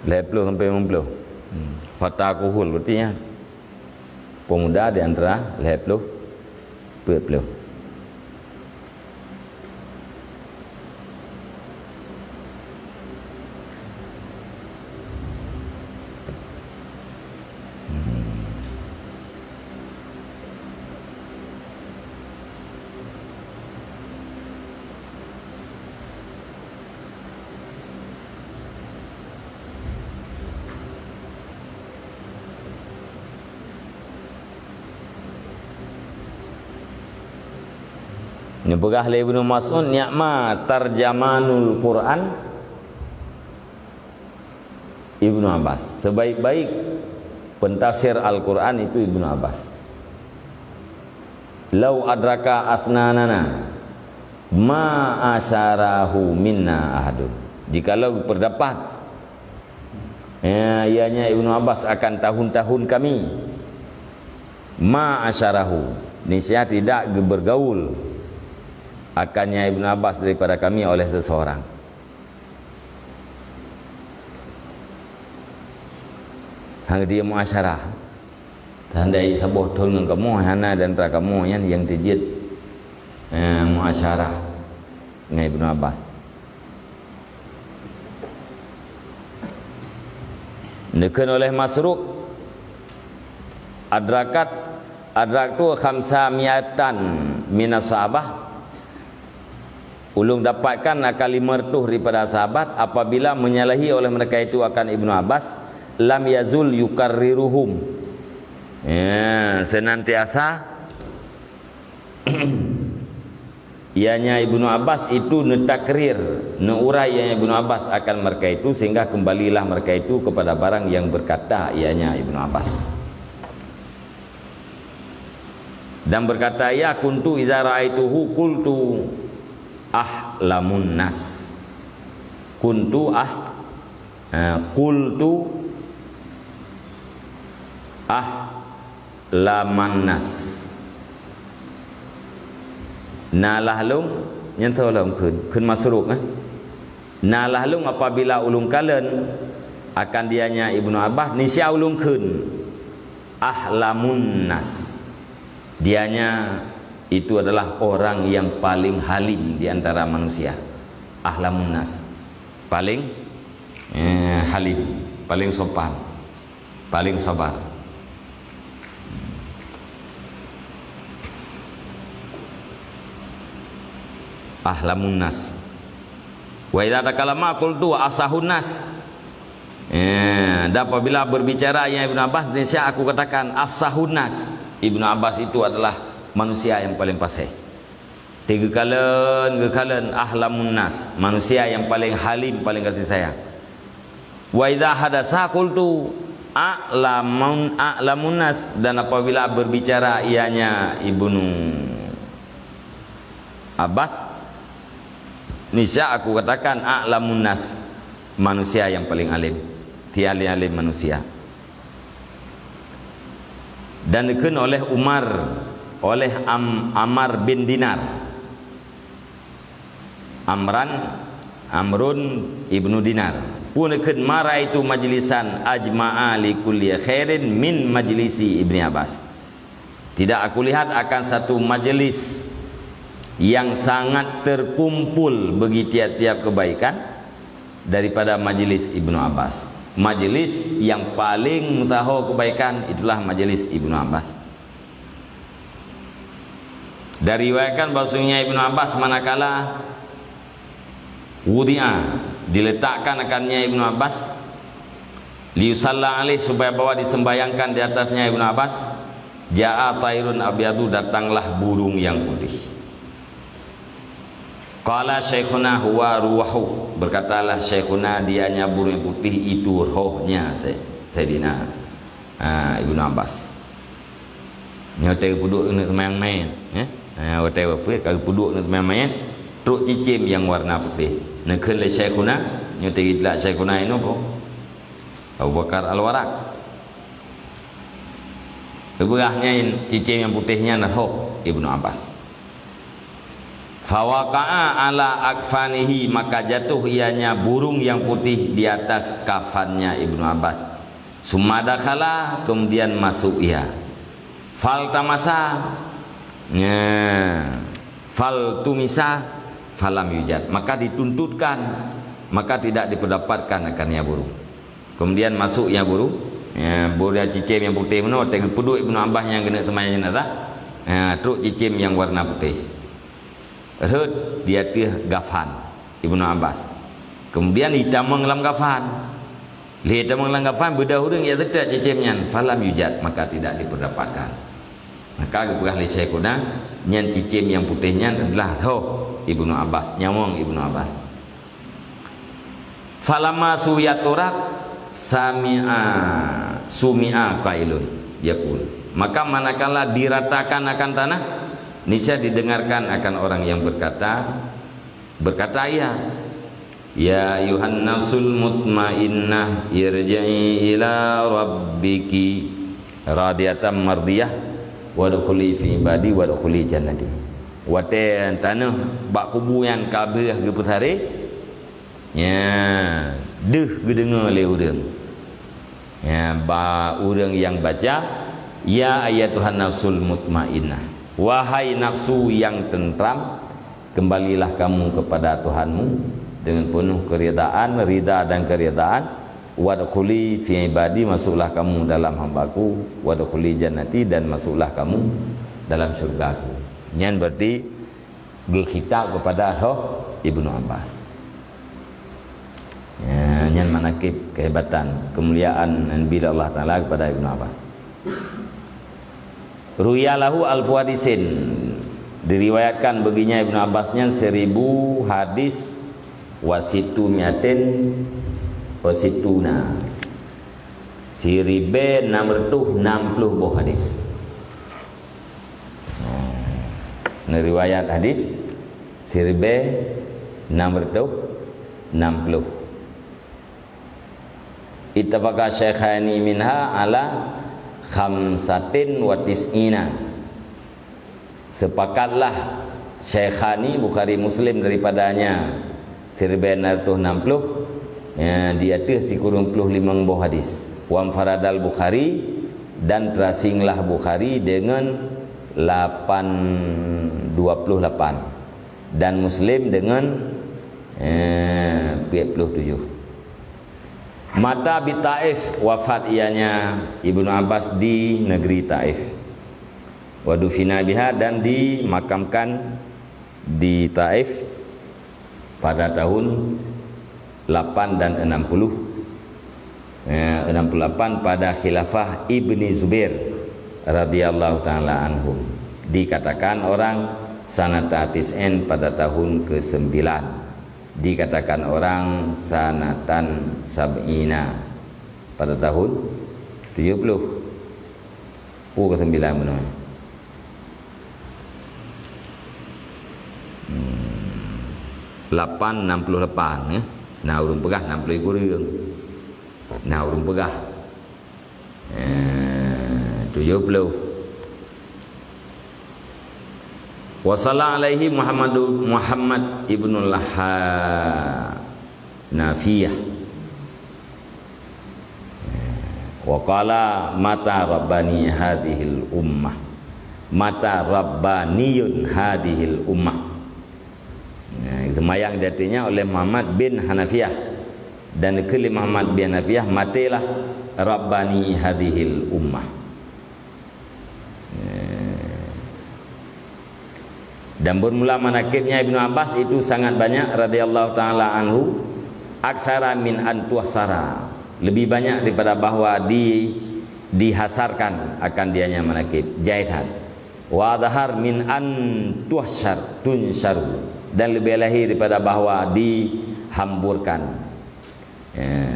Lhèe ploh sampai limong ploh. Hmm. Fata kuhul berarti ya. Pemuda di antara lhèe ploh, peuet ploh. Neupeugah lé Ibnu Mas'ud, "Ni'ma tarjamanul Qur'an Ibnu Abbas." Sebaik-baik pentafsir Al-Qur'an itu Ibnu Abbas. "Lau adraka asnanana ma asyarahu minna ahadun." Jikalau berdapat, ya, ianya Ibnu Abbas akan tahun-tahun kami, ma asyarahu, niscaya tidak bergaul akannya Ibnu Abbas daripada kami oleh seseorang. Hang dia muasyarah. Tandai saboh thon ngon kamoe, hana di antara kamoe nyan nyang teujeuet, eh, muasyarah ngon Ibnu Abbas. Neukheun oleh Masruq, "Adrakat, adraktu khamsa miatan minas sahabah." Ulôn dapatkan akan lima ratus daripada sahabat, apabila menyalahi oleh mereka itu akan Ibnu Abbas, lam yazul yukarriruhum. Ya, senantiasa ianya Ibnu Abbas itu neutakrir, neuurai ianya Ibnu Abbas akan mereka itu, sehingga kembalilah mereka itu kepada barang yang berkata ianya Ibnu Abbas. Dan berkata ia, "Kuntu iza ra'aituhu qultu ahlamun nas." Kuntu ah, eh, qultu ahlaman nas. Na lah lôn, nyan soe lom kheun, kheun Masruq, eh. Na lah lôn apabila ulôn kalon akan dianya Ibnu Abbas, nisya ulôn kheun, "Ahlamun nas." Dianya itu adalah orang yang paling halim di antara manusia. Ahlamun nas. Paling, eh, halim, paling sopan, paling sabar. Ahlamun nas. Wa idza takallama qultu afsahun nas. Eh, dan apabila berbicara ianya Ibnu Abbas, nisya aku katakan afsahun nas. Ibnu Abbas itu adalah manusia yang paling fasih. Teugeukalon, geukalon ahlamun nas, manusia yang paling halim, paling kasih sayang. Wa idza hadasa qultu a'lamun, a'lamun nas, dan apabila berbicara ianya Ibnu Abbas, nisya aku katakan a'lamun nas, manusia yang paling alim, si alim-alim manusia. Dan dikheun oleh Umar, oleh Am-, Amar bin Dinar. Amran, Amrun ibnu Dinar. Pun dikheun, "Ma ra'aitu majlisan ajma'a li kulli khairin min majlisi Ibni Abbas." Tidak aku lihat akan satu majlis yang sangat terkumpul bagi tiap-tiap kebaikan daripada majlis Ibnu Abbas. Majlis yang paling meusaho kebaikan itulah majlis Ibnu Abbas. Diriwayatkan bahwasanya Ibnu Abbas manakala wudi'a, diletakkan akannya Ibnu Abbas, liyusalla alaih, supaya bahwa disembahyangkan di atasnya Ibnu Abbas, ja'a tairun abyadu, datanglah burung yang putih. Qala syaikhuna huwa ruwahu, berkatalah syaikhuna, dianya burung yang putih itu rohnya Say-, Saidina, ah, Ibnu Abbas. Nyoe watèe geupeuduek keuneuk seumayang manyét, eh? Ha, watèe wafeuet ka geupeuduek keuneuk seumayang manyét, trok cicém nyang warna putéh. Neukheun lé Syaikhuna, nyoe watèe geujak Syaikhuna inoe po? Abu Bakar Al-Warraq. Geupeugah nyan cicém nyang putéh nyan roh Ibnu Abbas. Fawaqa'a ala akfanihi, maka jatuh ianya burung yang putih di atas kafannya Ibnu Abbas. Summa dakhala, kemudian masuk ia. Faltamasa, nya, faltumisa, falam yujad. Maka dituntutkan, maka tidak diperdapatkan akan ia burung. Kemudian masuk ia burung, ya, burung nyang cicém nyang putéh meunoe, watèe geupeuduek Ibnu Abbas nyang keuneuk seumayang jenazah, ya, trok cicém nyang warna putéh. Rhot di ateueh gafan Ibnu Abbas. Kemudian itamong lam gafan. Lheuh itamong lam gafan, beudôh ureueng jak seutôt cicém nyan, falam yujad, maka tidak diperdapatkan. Maka geupeugah lé Syaikhuna, nyan cicém nyang putéh nyan adalah roh Ibnu Abbas, nyawöng Ibnu Abbas. Falamma suwiya turab, sami'a, sumi'a qailun yaqul. Maka manakala diratakan akan tanah, niscaya didengarkan akan orang yang berkata, berkata ia, "Ya ayyuhan nafsul mutmainnah, irji'i ila rabbiki radiyatan mardiyah, wadkhuli fi ibadi, wadkhuli jannati." Watèe tanoh bak kubu nyan ka lheueh geupeusaré, nya, deuh geudeungoe lé ureueng. Nya, ba ureueng nyang baca, Ya ayyatuhan nafsul mutmainnah, wahai nafsu yang tentram, kembalilah kamu kepada Tuhanmu dengan penuh keridaan, rida dan keridaan. Wadkhuli fi ibadi, masuklah kamu dalam hamba-Ku. Wadkhuli jannati, dan masuklah kamu dalam syurga-Ku. Nyan berarti geukhitab kepada roh Ibnu Abbas. Ya, nyan manakib, kehebatan, kemuliaan yang diberi Allah Taala kepada Ibnu Abbas. Ruya lahu alfu hadisin, diriwayatkan baginya Ibnu Abbas nyan seribu hadis, wa sittu miatin wa sittuna, siribée nam reutôh nam ploh boh hadis. Nah, riwayat hadis siribée nam reutôh nam ploh. Ittafaqa syaikhani minha ala khamsatin wa tis'ina. Sepakatlah syaikhani, Bukhari Muslim, daripadanya siribée nam reutôh nam ploh, ya, di ateueh sikureueng ploh limong boh hadis. Wa anfaradal Bukhari, dan terasinglah Bukhari dengan lapan, dua puluh lapan, dan Muslim dengan, eh, empat puluh tujuh. Mata bi Taif, wafat ianya Ibnu Abbas di negeri Taif. Wa dufina biha, dan dimakamkan di Taif pada tahun lapan dan enam puluh, eh, enam puluh lapan pada khilafah Ibni Zubair radhiyallahu taala anhum. Dikatakan orang sanata tis'in pada tahun kesembilan. Dikatakan orang sanatan sab'ina pada tahun tujuh puluh. Pukul sembilan beuna. Hmm. Lapan enam puluh lapan, ya. Nah, ureuëng peugah enam puluh kureueng. Nah, ureuëng peugah, eh, tujuh puluh. Wa salla alaihi Muhammadu, Muhammad ibnu Laha-, Nafiyah. Wa qala, "Mata rabbani hadhil ummah. Mata rabbaniyun hadhil ummah." Nah, seumayang di ateueh nyan oleh Muhammad bin Hanafiyah. Dan keu lé Muhammad bin Hanafiyah, "Matélah rabbani hadhil ummah." Dan bermula manakibnya Ibnu Abbas itu sangat banyak, radhiyallahu taala anhu, aksara min an tuhsara, lebih banyak daripada bahwa di-, dihasarkan akan dianya manakib. Jai that. Wa adhhar min an tuhsyar, tunsyaru, dan lebih lahir daripada bahwa dihamburkan. Ya.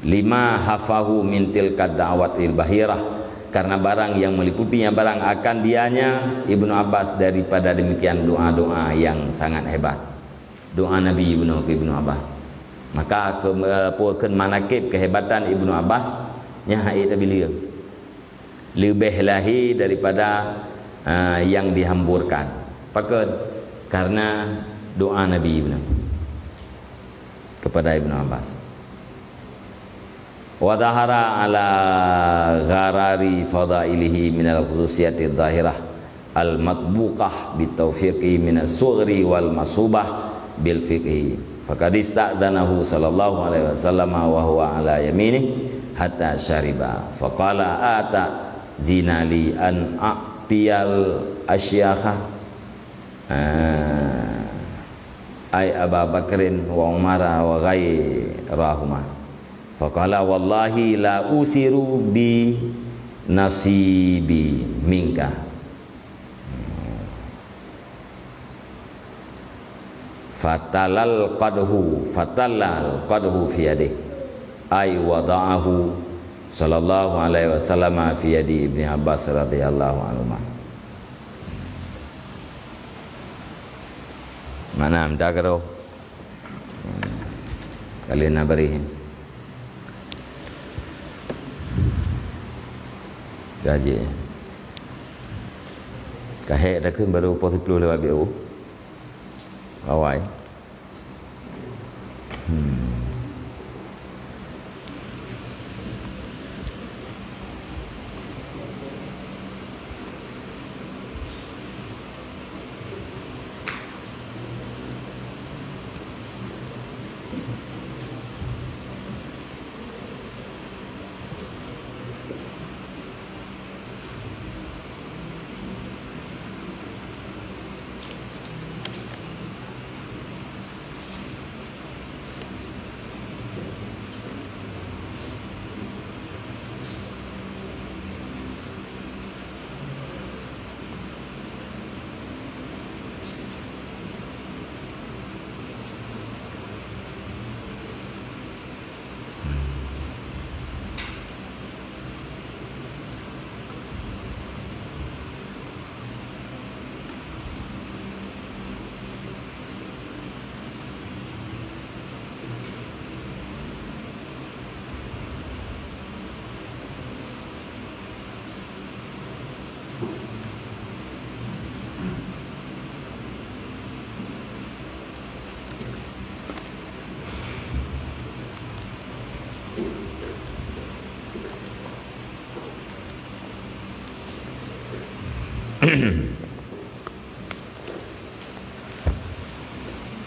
Lima hafahu min tilka da'watil bahirah, karena barang yang meliputinya barang akan dianya Ibnu Abbas daripada demikian doa-doa yang sangat hebat. Doa Nabi Ibnu, Ibnu Abbas. Maka ke, apa, kheun manakib kehebatan Ibnu Abbas, nyan hai tabiling. Leubeh lahé daripada, ah, yang dihamburkan. Pakon? Karena doa Nabi Ibnu kepada Ibnu Abbas. Wa dhahara ala gharari fadailihi minal khususiyati dhahirah al-matbuqah bitaufiqi minas sughri wal masubah bil fiqhi. Faqad ista'dzanahu sallallahu alaihi wasallam wa huwa ala yaminih hatta syariba. Faqala, "Ata zina li an a'tiyal asyakha, ah, ay Aba Bakrin wa Umara wa ghairahuma." Faqala, "Wallahi la usiru bi nasibi minka." Fatalal qadhu, fatalal qadhu fi yadih. Ay wada'ahu sallallahu alaihi wasallam fi yadi Ibni Abbas radhiyallahu anhuma. Mana minta karo? Kalian nak beri. Gaji. Kahek dah kan baru pukul sepuluh lewat B O. Awai. Hmm.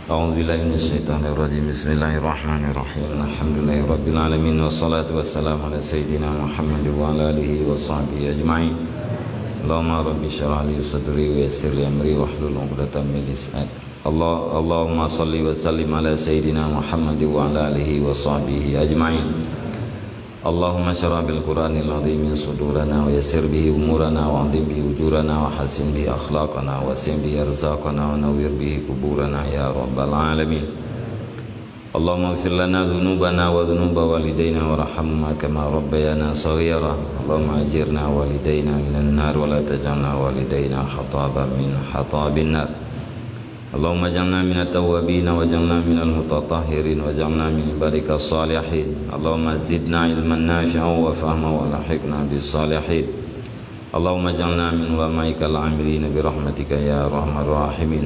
أعوذ بالله من الشيطان الرجيم. بسم الله الرحمن الرحيم. الحمد لله رب العالمين، والصلاة والسلام على سيدنا محمد وعلى آله وصحبه أجمعين. اللهم رب اشرح لي صدري ويسر لي أمري واحلل عقدة من لساني. الله، اللهم صل وسلم على سيدنا محمد وعلى آله وصحبه أجمعين. اللهم اشرح بالقرآن العظيم صدورنا ويسر به أمورنا وعظم به أجورنا وحسن به أخلاقنا ووسع به أرزاقنا ونور به قبورنا يا رب العالمين. اللهم اغفر لنا ذنوبنا وذنوب والدينا وارحمهما كما ربيانا صغيرا. اللهم أجرنا ووالدينا من النار ولا تجعلنا ووالدينا حطابا من حطاب النار. اللهم اجعلنا من التوابين واجعلنا من المتطهرين واجعلنا من عبادك الصالحين. اللهم زدنا علما نافعا وفهما وألحقنا بالصالحين. اللهم اجعلنا من علمائك العاملين برحمتك يا أرحم الراحمين.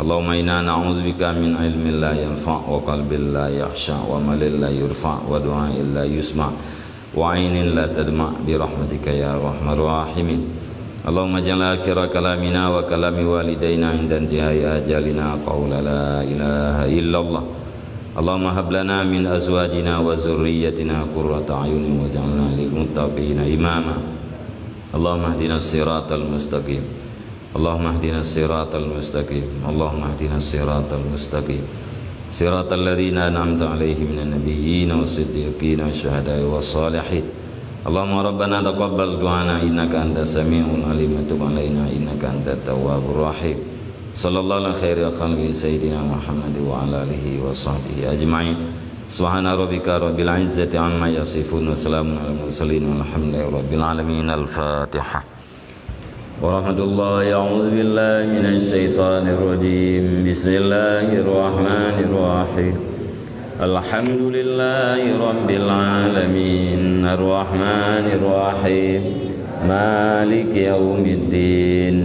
اللهم إنا نعوذ بك من علم لا ينفع وقلب لا يخشع وعمل لا يرفع ودعاء لا يسمع وعين لا تدمع برحمتك يا أرحم الراحمين. اللهم اجعل آخر كلامنا وكلام والدينا عند انتهاء آجالنا قول لا إله إلا الله. اللهم هب لنا من أزواجنا وذريتنا قرة أعين واجعلنا للمتقين إماما. اللهم اهدنا الصراط المستقيم. اللهم اهدنا الصراط المستقيم. اللهم اهدنا الصراط المستقيم. صراط الذين أنعمت عليهم من النبيين والصديقين والشهداء والصالحين. اللهم ربنا تقبل دعاءنا إنك أنت السميع العليم وتب علينا إنك أنت التواب الرحيم. صلى الله على خير خلقه سيدنا محمد وعلى آله وصحبه أجمعين. سبحان ربك رب العزة عما يصفون وسلام على المرسلين والحمد لله رب العالمين. الفاتحة. ورحمة الله. أعوذ بالله من الشيطان الرجيم. بسم الله الرحمن الرحيم. الحمد لله رب العالمين. الرحمن الرحيم. مالك يوم الدين.